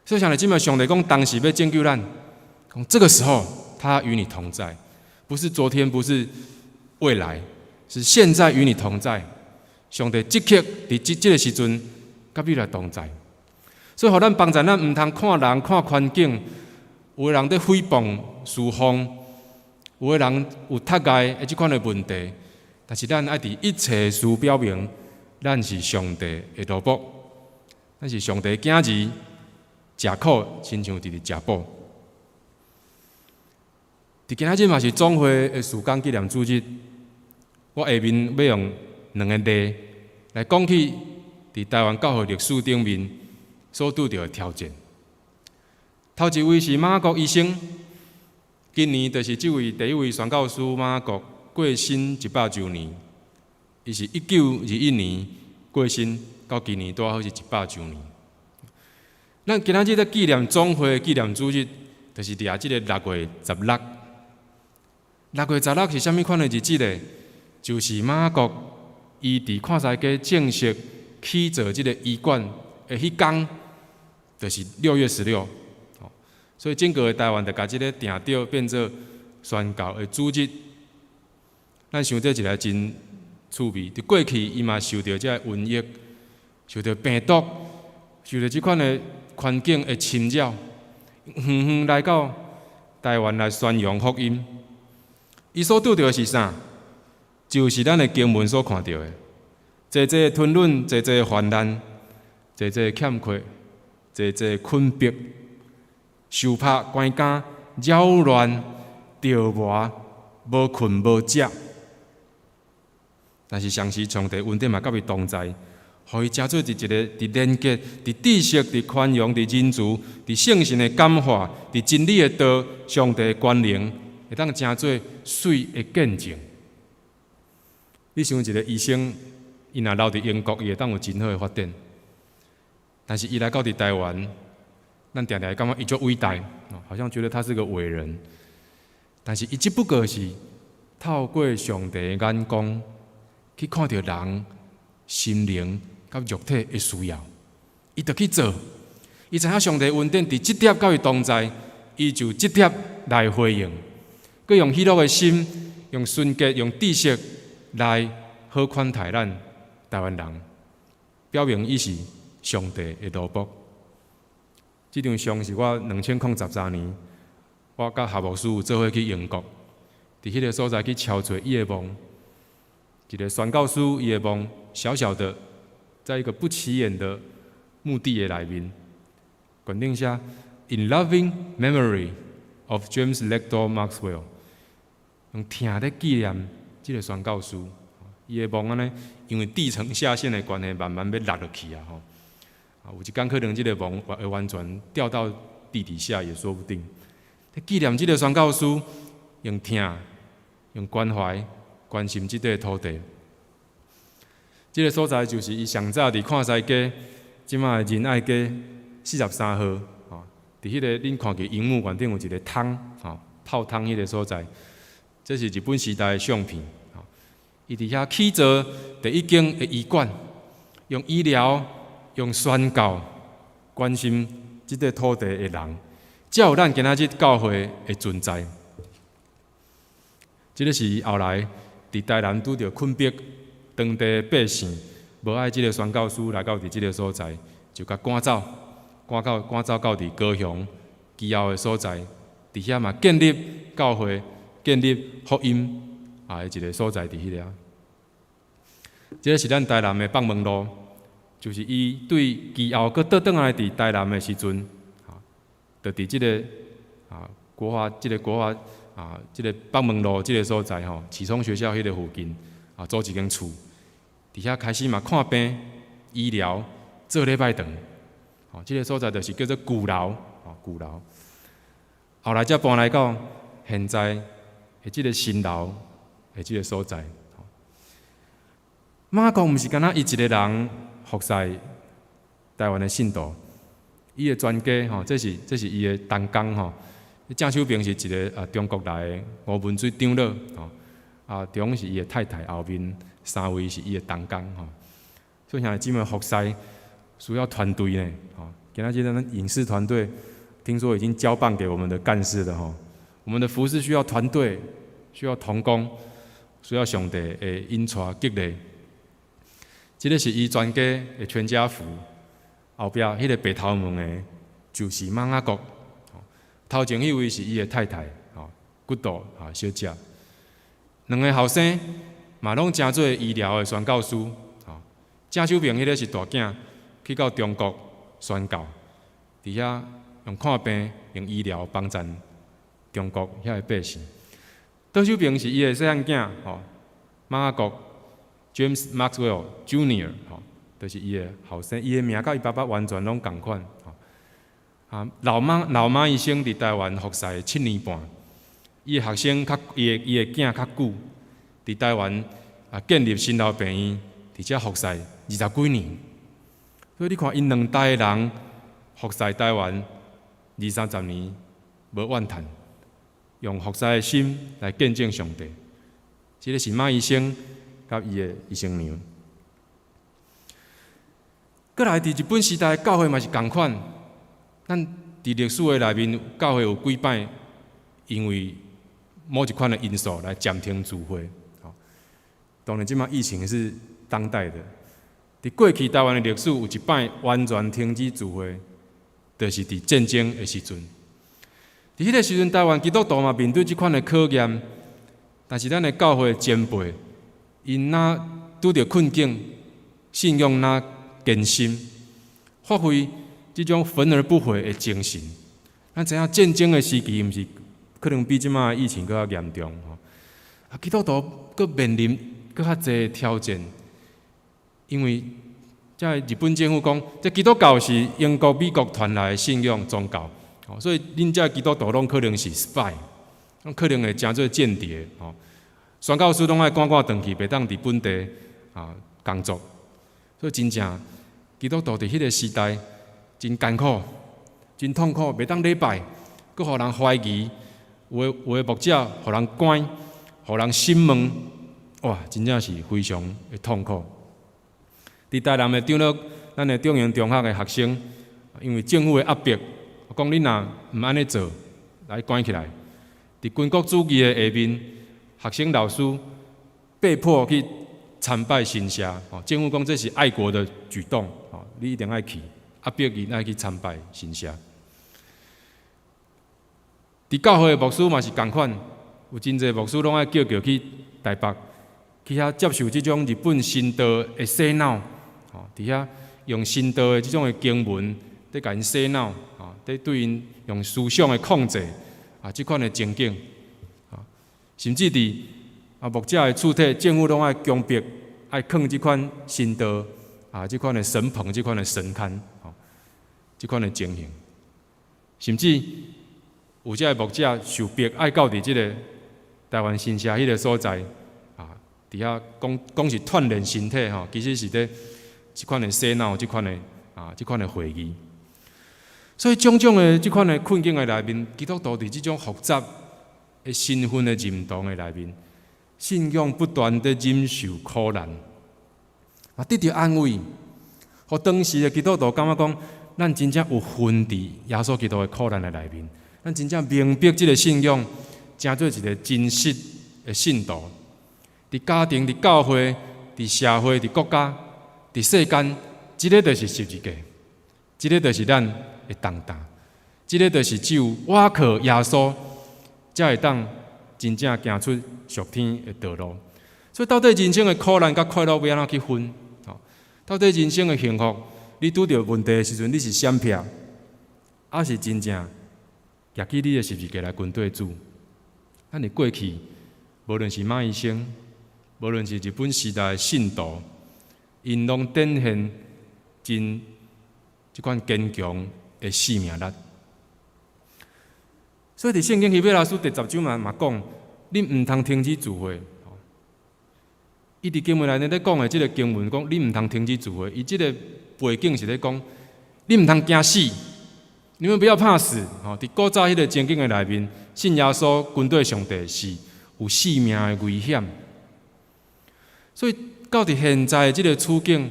Speaker 5: 所以，兄弟姊妹，上帝講當時欲拯救咱，講這個時候他與你同在，不是昨天，不是未來，是現在與你同在。上帝即刻佇這個時陣佮你來同在。所以，予咱幫助咱毋通看人看環境，有的人佇誹謗侍奉，有的人有窒礙的這款的問題，但是咱愛佇一切事表明，咱是上帝的奴僕，咱是上帝的囝兒，食苦親像佇咧食補。佇今仔日嘛是總會的事工紀念主日，我下面欲用兩個例來講起佇台灣教會歷史頂面所拄著的挑戰。頭一位是馬國醫生，今年就是這位第一位宣教師馬國過身100週年，伊是1921年過身，到今年拄好是100週年。咱今仔日咧紀念總會紀念主日，就是掠這个六月十六。六月十六是啥物款的日子咧？就是馬國伊佇看西街正式起造這个醫館的彼工，就是6月16。所以整個的台灣就共這个定著變做宣教的主日。咱想這一個真趣味，佇過去伊嘛受著這个瘟疫，受著病毒，受著這款的環境的侵擾，遠遠來到台灣來宣揚福音。伊所拄著的是啥？就是咱的經文所看著的，濟濟的吞忍，濟濟的患難，濟濟的欠缺，濟濟的困迫，受拍關監、擾亂、著磨、無睏無食。但是，同時上帝恩典嘛，佮伊同在，予伊成做佇一个佇連結、佇知識、佇寬容、佇仁慈、佇聖神的感化、佇真理的道、上帝的權能，會當成做媠的見證。你想一个醫生，伊若留佇英國，伊會當有真好的發展。但是伊來到佇台灣，咱定定會感覺伊足偉大，好像覺得他是個偉人。但是伊只不過是透過上帝的眼光去看著人心靈佮肉體的需要，伊就去做。伊知影上帝恩典佇這粒佮伊同在，伊就這粒來回應，閣用喜樂的心，用純潔、用知識來好款待咱台灣人，表明伊是上帝的奴僕。這張相是我2013年，我佮夏牧師有做伙去英國，佇彼个所在去敲揣伊的墓，一个宣教師伊的墓，小小的，在一個不起眼的墓地的內面，懸頂寫 In loving memory of James Lector Maxwell，用疼咧紀念這个宣教師。伊的墓按呢，因為地層下陷的關係，慢慢欲落落去啊吼。啊，有一工可能這个墓會完全掉到地底下也說不定。紀念這个宣教師，用疼、用關懷、關心這塊土地。這个所在就是伊上早佇看西街，這馬的仁愛街43號，吼，佇彼个恁看見螢幕懸頂有一个湯，吼，泡湯彼个所在，這是日本時代的相片，吼，伊佇遐起造第一間的醫館，用醫療、用宣教關心這塊土地的人，才有咱今仔日教會的存在。這个是後來佇台南拄著困迫，當地百姓無愛這个宣教師來到佇這个所在，就共趕走，趕走到佇高雄基後的所在，佇遐嘛建立教會，建立福音啊的一個所在佇彼个。這个是咱台南的北門路，就是伊對基後閣倒轉來佇台南的時陣，啊，就佇這个啊國華，這个國華啊，這个北門路這个所在吼，啟聰學校彼个附近啊，租一間厝，佇遐開始嘛看病、醫療、做禮拜堂，吼，這个所在就是叫做舊樓，吼，舊樓。後來才搬來到現在的這个新樓的這个所在。馬國毋是干焦伊一个人服侍台灣的信徒，伊的全家吼，這是伊的同工吼，鄭守平是一个中國來的吳文水長老，吼，中是伊的太太，後面三位是伊的同工，吼。所以兄弟姊妹服侍需要團隊呢，吼。今仔日咱影視團隊聽說已經交棒給我們的幹事了，吼。我們的服侍需要團隊，需要同工，需要上帝的引帶激勵。這个是伊全家的全家福，後壁彼个白頭毛的，就是馬雅各。頭前彼位是伊的太太，吼，骨度小姐。兩个後生嘛攏成做醫療的宣教師，吼。鄭守平彼个是大囝，去到中國宣教，佇遐用看病、用醫療幫贊中國遐个百姓。左手邊是伊的細漢囝，吼，馬雅各 James Maxwell Junior，吼，就是伊的後生，伊的名佮伊爸爸完全攏仝款，吼。老馬醫生佇台灣服侍7年半，伊的學生較伊的囝較久，佇台灣建立新老病院，佇遮服侍20幾年。所以你看，𪜶兩代人服侍台灣二三十年，無怨嘆，用服侍的心來見證上帝。這个是馬醫生佮伊的醫生娘。閣來，佇日本時代，教會嘛是仝款。咱佇歷史的內面，教會有幾擺因為某一款的因素來暫停聚會。當然，這擺疫情是當代的。佇過去台灣的歷史，有一擺完全停止聚會，就是佇戰爭的時陣。佇彼个時陣，台灣基督徒嘛面對這款的考驗，但是咱的教會前輩，𪜶若拄著困境，信仰若堅深，發揮這種焚而不毀的精神。咱知影戰爭的時期，毋是可能比這擺疫情閣較嚴重吼。基督徒閣面臨閣較濟挑戰，因為這日本政府講，這基督教是英國、美國傳來的信仰宗教，所以恁這基督徒攏可能是 spy，攏可能會成做間諜吼。宣教師攏愛趕趕轉去，袂當佇本地工作，所以真正基督徒佇彼个時代真艱苦、真痛苦，袂當禮拜，閣予人懷疑，有的牧者予人關，予人審問，哇，真正是非常的痛苦。佇台南的長老，咱的中營中學的學生，因為政府的壓迫，講你若毋按呢做，來關起來。佇軍國主義的下面，學生老師被迫去參拜神社，政府講這是愛國的舉動，你一定愛去，壓迫𪜶愛去參拜神社。佇教會的牧師嘛是仝款，有真濟牧師攏愛叫叫去台北，去遐接受這種日本神道的洗腦，佇遐用神道的這種的經文，佇共𪜶洗腦，佇對𪜶用思想的控制，這款的情景，甚至佇牧者的厝體，政府攏愛強迫愛囥這款神道，這款的神棚，這款的神龕，這款的情形，甚至有這个牧者受逼愛到佇這个台灣神社彼个所在，佇遐講講是鍛鍊身體吼，其實是佇這款的洗腦，這款的會議。所以種種的這款的困境的內面，基督徒佇這種複雜的身份的認同的內面，信仰不斷地忍受苦難，得著安慰。予當時的基督徒感覺講，咱真正有份佇耶穌基督的苦難的內面，咱真正明白這个信仰，成做一个真實的信徒。佇家庭、佇教會、佇社會、佇國家、佇世間，這个就是十字架，這个就是咱的重擔，這个就是只有倚靠耶穌，才會當真正行出屬天的道路。所以，到底人生的苦難佮快樂欲按怎去分？到底人生的幸福，你拄著問題的時陣，你是閃避，抑是真正舉起你的十字架來跟綴主？咱佇過去，無論是馬醫生，無論是日本時代的信徒，𪜶攏展現真這款堅強的生命力。所以，佇聖經希伯來書第10章嘛講，恁毋通停止聚會。伊佇經文內面咧講的這个經文講，恁毋通停止聚會。伊這个背景是咧講，恁毋通驚死，你們不要怕死。吼，佇古早彼个情景的內面，信耶穌跟綴上帝是有性命的危險。所以到佇現在的這个處境，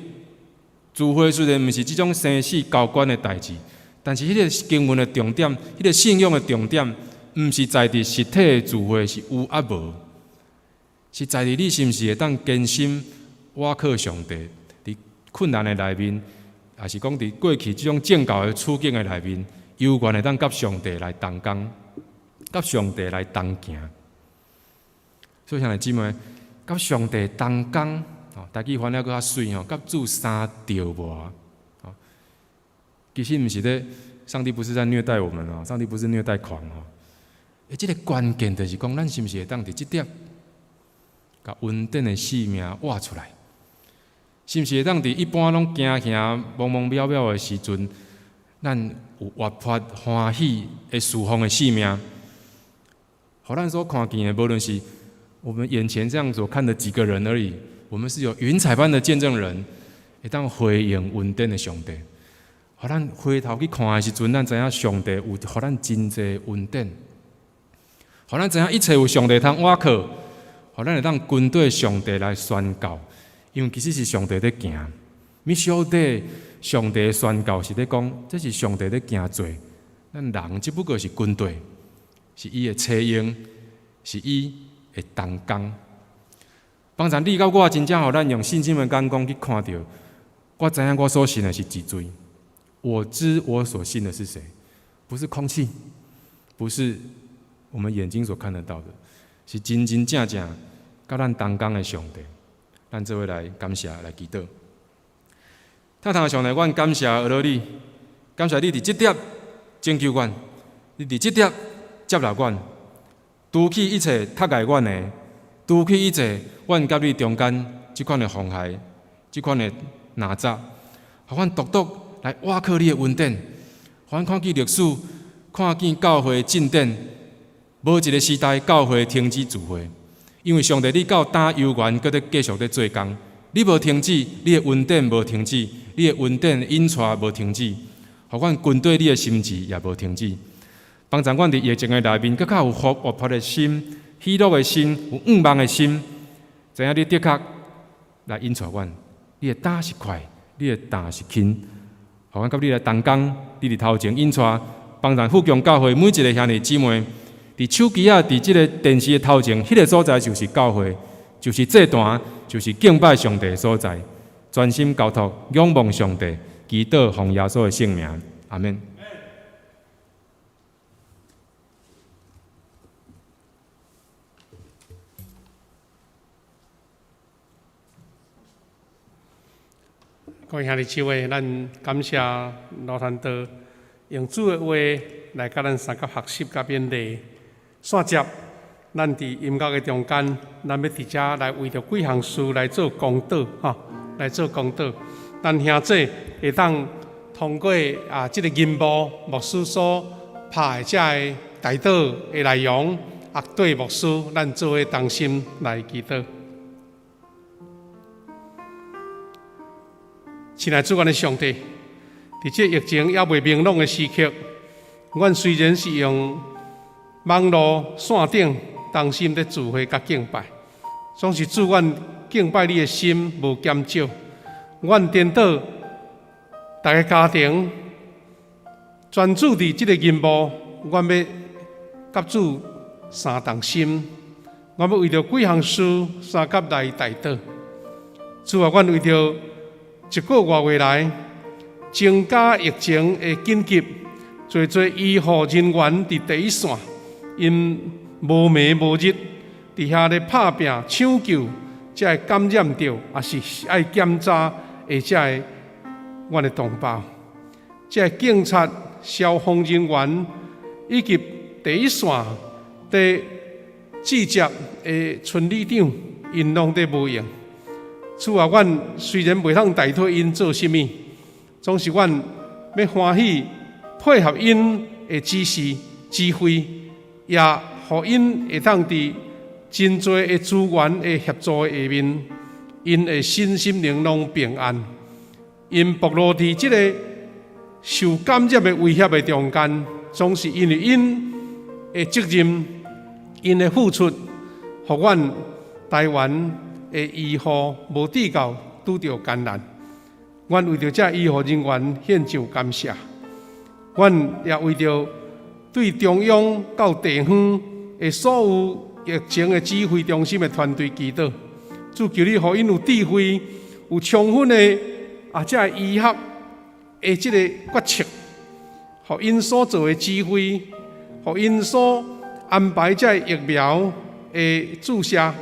Speaker 5: 聚會雖然毋是這種生死交關的代誌，但是彼个經文的重點，彼个信仰的重點，毋是在佇實體的聚會是有抑無，是在佇你是毋是會當堅心倚靠上帝，佇困難的內面，抑是講佇過去這種政教的處境的內面，猶原會當佮上帝來同工，佮上帝來同行。所以兄弟姊妹，佮上帝同工，吼，台語翻了閣較媠吼，佮主相著無啊？其實毋是咧，上帝不是在虐待我們哦，上帝不是虐待狂哦。欸，這个關鍵就是講，咱是毋是會當佇這點，共恩典的生命活出來？是毋是會當佇一般攏驚嚇、茫茫渺渺的時陣，咱有活潑歡喜的事奉的生命？予咱所看見的，無論是我們眼前這樣所看的幾個人而已，我們是有雲彩般的見證人，會當回應恩典的上帝。予咱回頭去看的時陣，咱知影上帝有予咱真濟恩典，予咱知影一切有上帝通倚靠，予咱會當跟綴上帝來宣告。因為其實是上帝佇行，Mission Day，上帝的宣告是咧講，這是上帝咧行做，咱人只不過是跟綴，是伊的差用，是伊的同工。幫助你佮我真正予咱用信心的眼光去看著，我知影我所信的是一罪，我知我所信的是誰，不是空氣，不是我們眼睛所看得到的，是真真正正佮咱同工的上帝。咱做伙來感謝，來祈禱。天父上帝，阮感謝阿羅你，感謝你佇這點拯救阮，你佇這點接納阮，除去一切窒礙阮的，除去一切阮佮你中間這款的妨害，這款的難阻，予阮獨獨來倚靠你的恩典，予阮看見歷史，看見教會進展，無一個時代教會停止聚會。因為上帝，你到今猶原閣咧繼續咧做工，你無停止，你的恩典無停止，你的恩典引帶無停止，予阮跟綴你的心志也無停止。幫助阮佇疫情的內面，閣較有活潑的心、喜樂的心、有向望的心，知影你的確來引帶阮，你的擔是快，你的擔是輕，予阮佮你來同工，你佇頭前引帶，幫助富強教會每一个兄弟姊妹。佇手機仔，佇這个電視的頭前，彼个所在就是教會，就是祭壇，就是敬拜上帝的所在。專心交託，仰望上帝，祈禱奉耶穌的聖名，阿們。
Speaker 1: 各位兄弟姊妹，咱感謝盧傳道用主的話來佮咱相佮學習佮勉勵。煞接，咱佇音樂的中間，咱欲佇遮來為著幾項事來做公禱，吼，來做公禱。咱兄姊會當通過啊，這个銀幕牧師所拍的這个代禱的內容，啊，對牧師，咱做伙同心來祈禱。親愛主，阮的上帝，佇這疫情猶未明朗的時刻，阮雖然是用網路線頂同心咧聚會佮敬拜，總是主阮敬拜你的心無減少。阮顛倒，逐个家庭專注佇這个任務，阮欲佮主相同心，阮欲為著幾項事相佮來代禱。主啊，阮為著一個外月來增加疫情的緊急，濟濟醫護人員佇第一線，𪜶無暝無日佇遐咧拍拚搶救，才會感染著，抑是愛檢查的這个阮的同胞，這个警察、消防人員以及第一線佇集結的村里長，𪜶攏佇無閒。主啊，阮雖然袂當代替𪜶做啥物，總是阮欲歡喜配合𪜶的指示指揮，也予𪜶會當佇真濟的資源的協助下面，𪜶的身心靈攏平安。𪜶暴露佇這个受感染的威脅的中間，總是因為𪜶的責任、𪜶的付出，予阮台灣的醫護無至到拄著艱難。阮為著這醫護人員獻上感謝。阮也為著對中央到地方的所有疫情的指揮中心的團隊祈禱，主求你予𪜶有智慧、有充分的這个醫學的這個決策，予𪜶所做的指揮，予𪜶所安排這個疫苗的注射，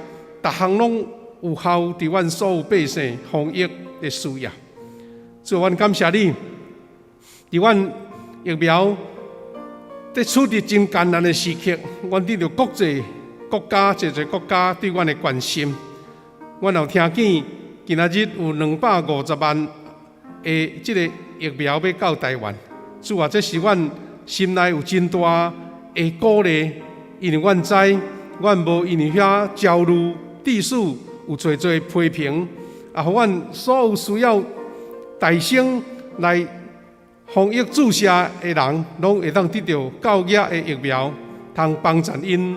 Speaker 1: 逐項攏有效，佇阮所有百姓防疫的需要。主，阮感謝你，佇阮疫苗佇處佇真艱難的時刻，阮得著國際國家、濟濟國家對阮的關心。阮有聽見今仔日有250萬的這个疫苗欲到台灣。主啊，這是阮心內有真大的鼓勵，因為阮知，阮無因為遐焦慮，致使有濟濟批評，啊，予阮所有需要大聲來防疫注射的人，攏會當得著夠額的疫苗，通幫助𪜶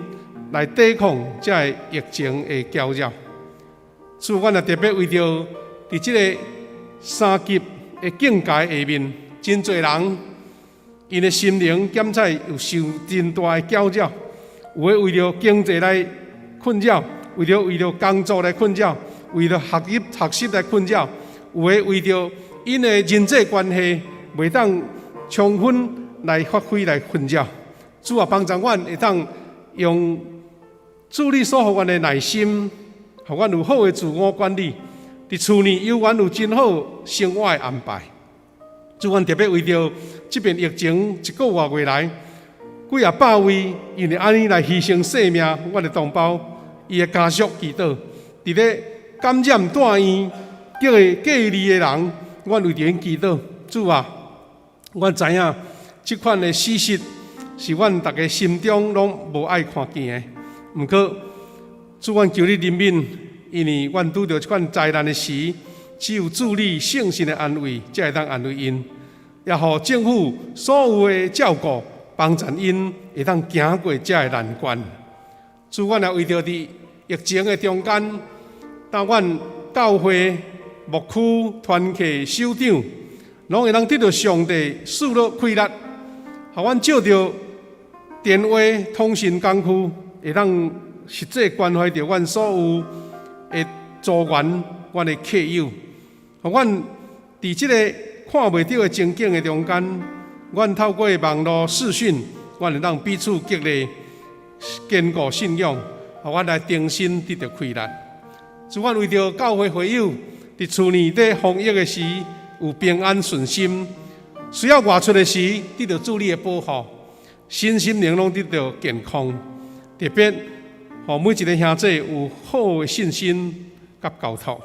Speaker 1: 來抵抗這个疫情的攪擾。主，阮也特別為著佇這个三級的境界下面，真濟人𪜶的心靈檢採有受真大的攪擾，有的為著經濟來困擾，為著工作來困擾，為著學業學習來困擾，有的為著𪜶的人際關係袂當充分來發揮來困擾。主啊，幫助阮會當用主你所予阮的耐心，予阮有好的自我管理，佇厝內猶原有真好生活的安排。主，阮特別為著這遍疫情一個外月來，幾仔百位因為按呢來犧牲性命，阮的同胞伊的家屬祈禱，佇咧感染住院叫做隔離的人，阮為著𪜶祈禱。主啊，阮知影這款的事實是阮逐家心中攏無愛看見的。毋過，主，阮求你憐憫，因為阮拄著這款災難的時，只有主你聖神的安慰，才會當安慰𪜶，也予政府所有的照顧，幫助𪜶會當行過這个難關。主，阮也為著佇疫情的中間，當阮教會牧區團契首長，攏會當得著上帝賜予氣力，予阮借著電話通訊工具，會當實際關懷著阮所有的組員、阮的客友，予阮佇這個看袂著的情景的中間，阮透過網路視訊，阮會當彼此激勵、堅固信仰，予阮來重新得著氣力。主，阮為著教會會友佇厝內底防疫的時有平安順心，需要外出的時得著主你的保護，身心靈攏得著健康。特別，予每一个兄弟有好的信心佮交託。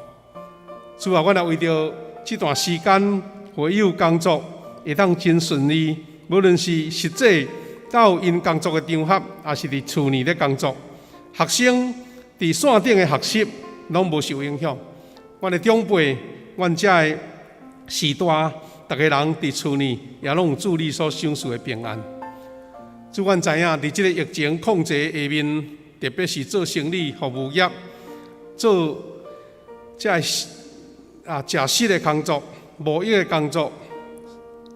Speaker 1: 主啊，阮也為著這段時間會友工作會當真順利，無論是實際到𪜶工作的場合，抑是佇厝內咧工作，學生佇線頂的學習攏無受影響。阮的長輩，阮遮的序大，逐个人佇厝內也攏有主你所賞賜的平安。主，阮知影佇這个疫情控制下面，特別是做生理服務業、做這个食食的工作、貿易的工作、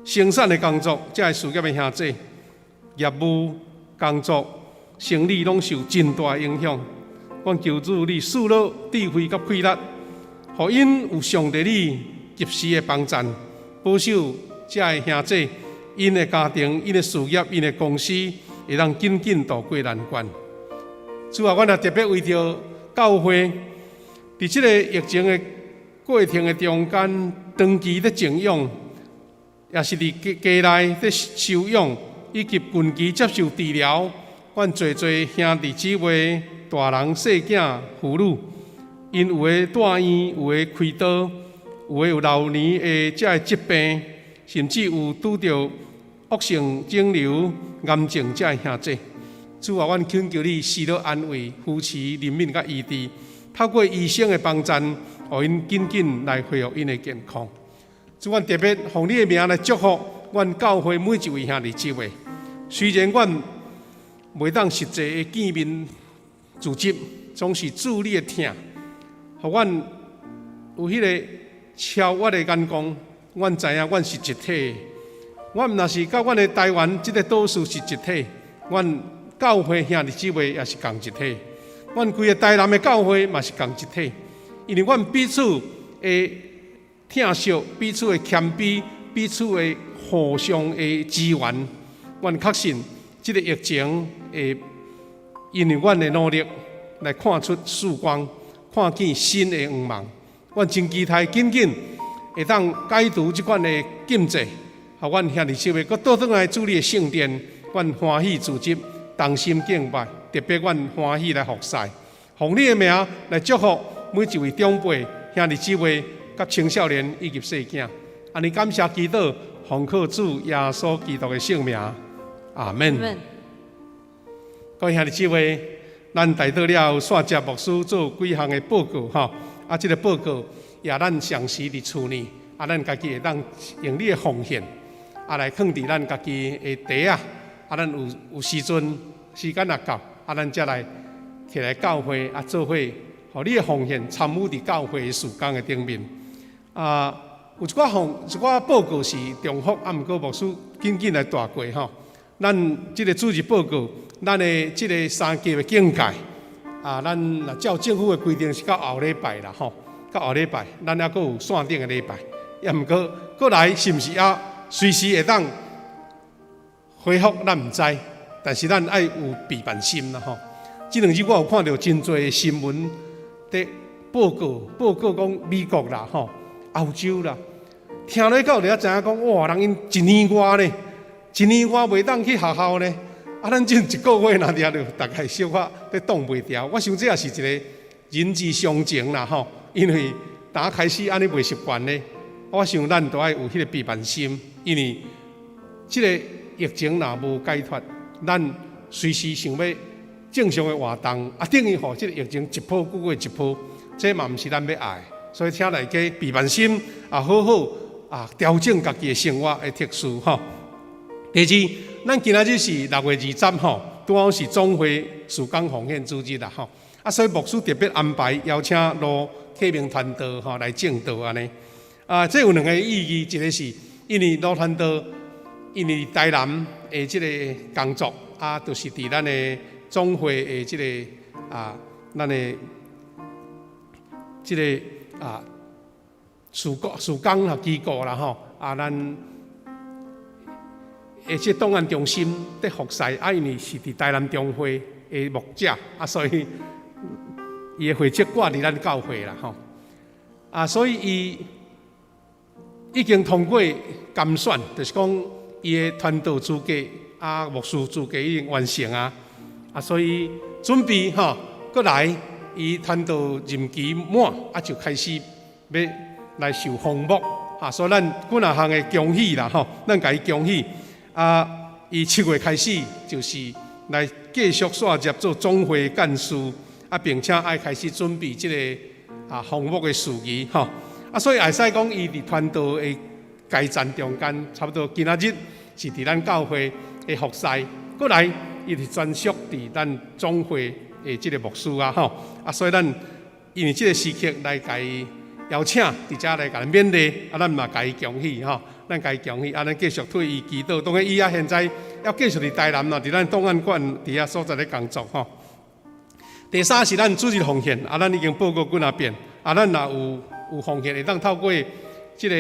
Speaker 1: 生產的工作，這个事業的兄弟，業務工作、生理攏受真大影響。阮求主你賜予智慧佮氣力，予𪜶有上帝你及時的幫贊，保守這个兄弟，𪜶的家庭、𪜶的事業、𪜶的公司，會當緊緊渡過難關。主啊，阮也特別為著教會，佇這个疫情的過程的中間，長期咧靜養，抑是佇家內咧休養，以及近期接受治療，阮濟濟兄弟姊妹、大人細囝、婦女，𪜶有的住院，有的開刀，有的有老年的這个疾病，甚至有拄著惡性腫瘤、癌症這个兄弟。主啊，阮懇求你賜予安慰、扶持、憐憫佮醫治，透過醫生的幫贊，予𪜶緊緊來恢復𪜶的健康。主，阮特別奉你的名來祝福阮教會每一位兄弟姊妹。雖然阮袂當實際的見面聚集，總是主你的疼，予阮有彼个超越的眼光。阮知影阮是一體，阮毋若是佮阮的台灣這个島嶼是一體，阮教會兄弟姊妹也是仝一體，阮規个台南的教會嘛是仝一體，因為阮彼此的疼惜、彼此的謙卑、彼此的互相的支援，阮確信這个疫情會因為阮的努力來看出曙光，看見新的向望。阮真期待緊緊會當解除這款的禁制，予阮兄弟姊妹閣倒轉來主你的聖殿，阮歡喜聚集，同心敬拜，特別阮歡喜來服侍，奉你的名來祝福每一位長輩、兄弟姊妹佮青少年以及細囝。按呢感謝祈禱，奉靠主耶穌基督的聖名，阿門。各位兄弟姊妹，咱代禱了後，煞接牧師做幾項的報告吼。啊，這个報告也咱常時佇厝內，啊，咱家己會當用你的奉獻，啊，來囥佇咱家己的袋仔，啊，咱有有時陣時間若夠，啊，咱才來起來教會啊，做伙，予你的奉獻參與佇教會的事工的頂面。啊，有一寡奉一寡報告是重複，啊，毋過牧師緊緊來帶過吼。咱這个主日報告，咱的這个三級的警戒，啊，咱若照政府的規定是到後禮拜啦吼，到後禮拜，咱猶閣有線頂的禮拜，也毋過閣來是毋是猶隨時會當恢復，咱毋知，但是咱愛有備辦心啦吼。這兩日我有看著真濟新聞佇報告，報告講美國啦吼，歐洲啦，聽落到就知影講，哇，人𪜶一年外呢，一年外袂當去學校呢。啊，咱這一個月若定著大概小可咧擋袂牢。我想這也是一個人之常情啦吼，因為打開始按呢袂習慣咧，我想咱都愛有彼個備辦心，因為這个疫情若無解脫，咱隨時想欲正常的活動，啊，等於予這个疫情一波閣過一波，這嘛毋是咱欲愛的，所以請大家備辦心，啊，好好啊調整家己的生活的秩序吼。第二，咱今仔日是6月20吼，拄好是總會事工奉獻主日啦吼。啊，所以牧師特別安排邀請盧啟明傳道吼來證道按呢。啊，這有兩个意義，一个是因為盧傳道因為台南的這个工作，啊，就是佇咱的總會的這个啊，咱的這个啊，事工事工啊機構啦吼，啊，咱而且檔案中心佇服侍，啊，因為是佇台南中會的牧者，啊，所以伊的會籍掛佇咱教會啦吼，啊，所以伊已經通過監選，就是講伊的傳道資格啊，牧師資格已經完成啊，啊，所以準備吼，閣來伊傳道任期滿，啊，就開始欲來受封牧，啊，所以咱幾若項的恭喜啦吼，咱共伊恭喜。啊，伊7月開始就是來繼續續接做總會幹事，啊，並且愛開始準備這个啊封牧的事宜吼。啊，所以會使講伊佇傳道的階層中間，差不多今仔日是佇咱教會的服侍，閣來伊是專屬佇咱總會的這个牧師啊吼。啊，所以咱因為這个時刻來共伊邀請，佇遮來共咱勉勵，啊，咱嘛共伊恭喜吼。咱共伊恭喜，啊，咱繼續替伊祈禱。當然，伊啊現在猶繼續佇台南啦，佇咱檔案館佇遐所在咧工作吼。第三是咱主日奉獻，啊，咱已經報告幾若遍，啊，咱若有有奉獻，會當透過這个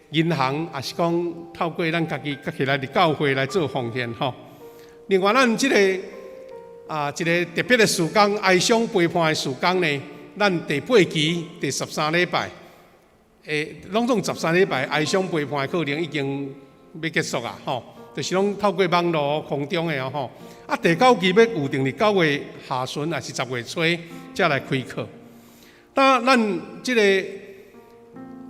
Speaker 1: 銀行，抑是講透過咱家己起來佇教會來做奉獻吼。另外，咱這个啊一个特別的事工，哀傷陪伴的事工呢，咱第八期第十三禮拜。欸，攏總十三禮拜哀傷陪伴的課程已經欲結束啊，吼，就是攏透過網路空中的吼。啊，第九期欲預定佇9月下旬，抑是10月初才來開課。當咱這个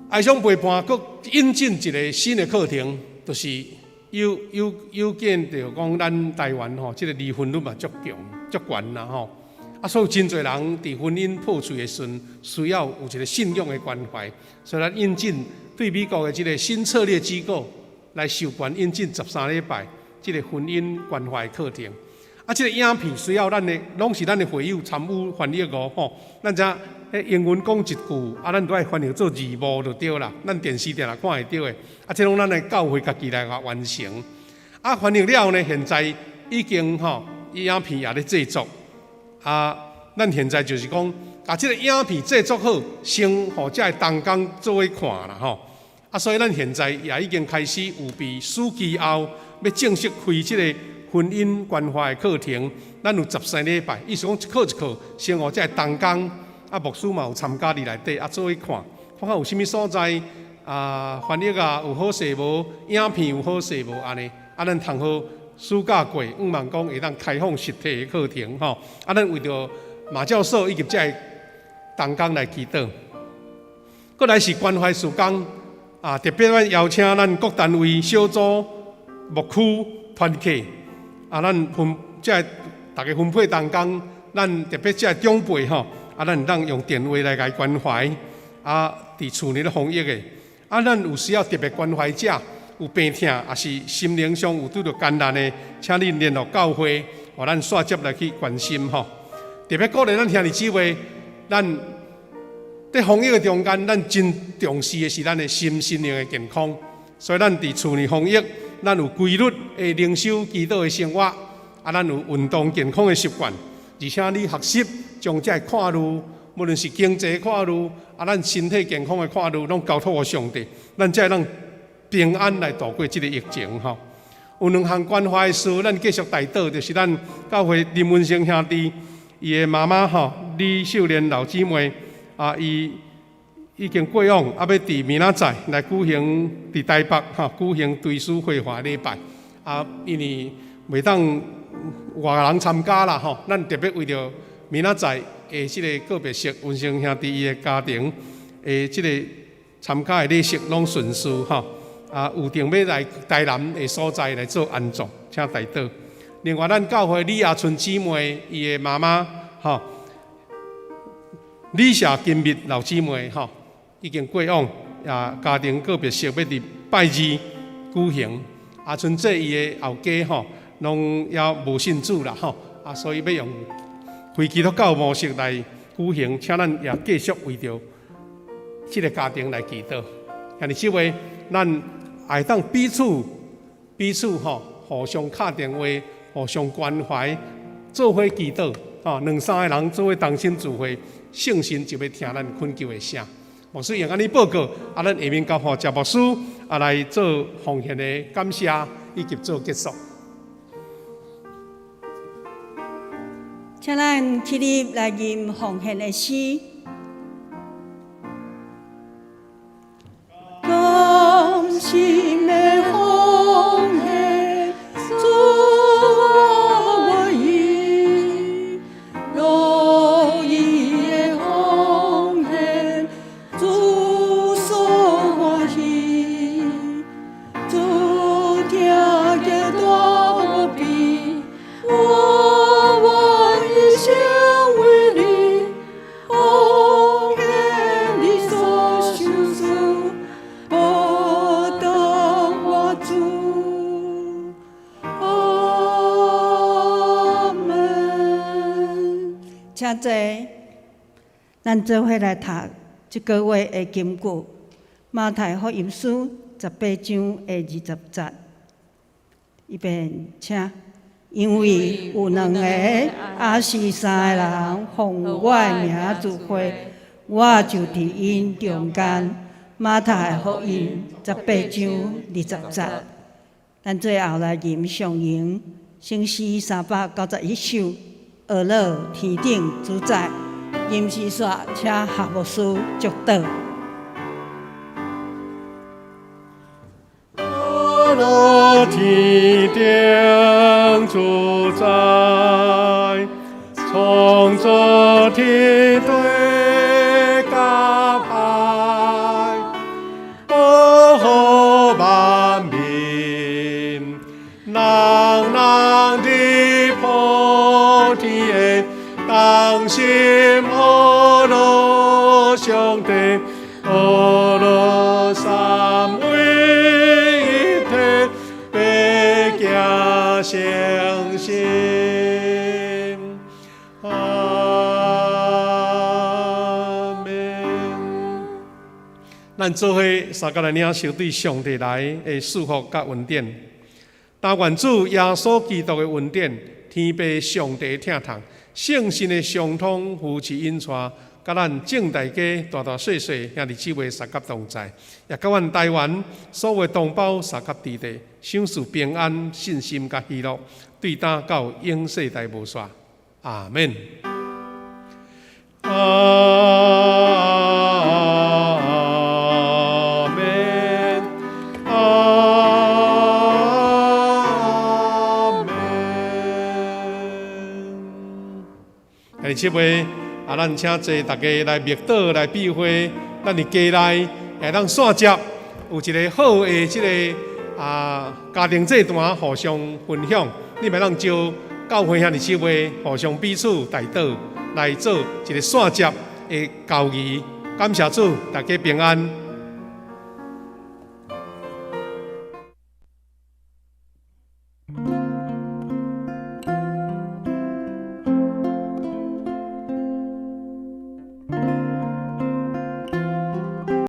Speaker 1: 哀傷陪伴，閣引進一个新的課程，就是有有有見著講咱台灣吼，這个離婚率嘛足強足懸啦吼。啊，所以真濟人佇婚姻破碎的時陣，需要有一个信仰的關懷，所以咱引進對美國的這个新策略機構來授權引進13禮拜這个婚姻關懷課程。啊，這个影片需要咱的，攏是咱的會友參與翻譯哦，吼。咱遮彼英文講一句，啊，咱都愛翻譯做字幕就對啦。咱電視定定看會著的。啊，這攏咱的教會家己來完成。啊，翻譯了呢，現在已經吼，影片也咧製作。啊，咱現在就是講，共這个影片製作好，先予遮的同工做伙看啦，吼。啊，所以咱現在也已經開始預備暑期後欲正式開這个婚姻關懷課程。咱有13禮拜，意思講一課一課，先予遮的同工，啊，牧師嘛有參加佇內底，啊，做伙看，看看有啥物所在啊，翻譯啊有好勢無，影片有好勢無按呢，啊，咱通好暑假過，向望講會當開放實體的課程吼。啊，咱為著馬教授以及遮的同工來祈禱。過來是關懷事工，啊，特別咱邀請咱各單位小組、牧區、團契，啊，咱分遮逐个分配同工，咱特別遮長輩吼，啊，咱會當用電話來共伊關懷，啊，佇厝內咧防疫的，啊，咱有需要特別關懷者，有病疼，抑是心靈上有拄著艱難的，請你聯絡教會，予咱煞接來去關心吼。特別鼓勵咱兄弟姊妹，咱佇防疫的中間，咱真重視的是咱的身心靈的健康，所以咱佇厝內防疫，咱有規律的靈修祈禱的生活，啊，咱有運動健康的習慣，而且你學習將這个看慮，無論是經濟看慮，啊，咱身體健康的看慮，攏交託予上帝，咱才會當平安來度過這个疫情吼。有兩項關懷的事，咱繼續代禱，就是咱教會林文生兄弟，伊的媽媽吼李秀蓮老姊妹，啊，伊已經過往，啊，欲佇明仔載來舉行佇台北吼舉行追思火化禮拜，啊，因為袂當外人參加啦吼，咱特別為著明仔載的這个告別式，文生兄弟伊的家庭的這个參加的禮式攏順遂吼，啊，有定欲來台南的所在來做安葬，請代禱。另外，咱教會李亞春姊妹伊的媽媽吼，李霞金蜜老姊妹吼，已經過往，也家庭告別式欲佇拜二舉行。阿春姐伊的後家吼，攏猶無信主啦吼，啊，所以欲用非基督教模式來舉行，請咱也繼續為著這个家庭來祈禱。兄弟姊妹，咱會當彼此彼此吼，互相敲電話，互相關懷，做伙祈禱，吼，兩三個人做伙同心聚會，聖神就欲聽咱懇求的聲。牧師用按呢報告，啊，咱下面交予謝牧師啊來做奉獻的感謝以及做結束。
Speaker 4: 請咱起立來吟奉獻的詩。甘心的奉獻，主我願意，樂意的奉獻，主所歡喜，主聽見大無比，我願一生為你，奉獻你所賞賜，報答我主。阿門。請坐，咱做伙來讀這個月的金句，馬太福音書18章的20節。預備，請。因為有兩个，抑是三个人奉我的名聚會，我就佇𪜶中間。馬太福音18章20節。咱最後來吟上詠聖詩391首，呵咾天頂主宰，吟詩煞，請夏牧師祝禱。
Speaker 1: 呵咾天頂主宰，創造天地佮海，保護萬民，人人佇普天下，同心呵咾上帝，呵咾三位一體。相信。阿門。咱做伙相佮來領受對上帝來的祝福佮恩典。但願主耶穌基督的恩典，天父上帝疼痛，聖神的相通扶持引帶，佮咱眾大家大大細細兄弟姊妹相佮同在，也佮阮台灣所有同胞相佮佇地，賞賜平安、信心佮喜樂，對今到永世代無煞。阿門。阿門。阿門。兄弟姊妹，啊，咱請坐大家來默禱來比會，咱佇家內會當線接，有一个好的這个家庭祭壇互相分享，你會當招教會兄弟姊妹互相彼此代禱來做一个線接的交誼。感謝主，大家平安。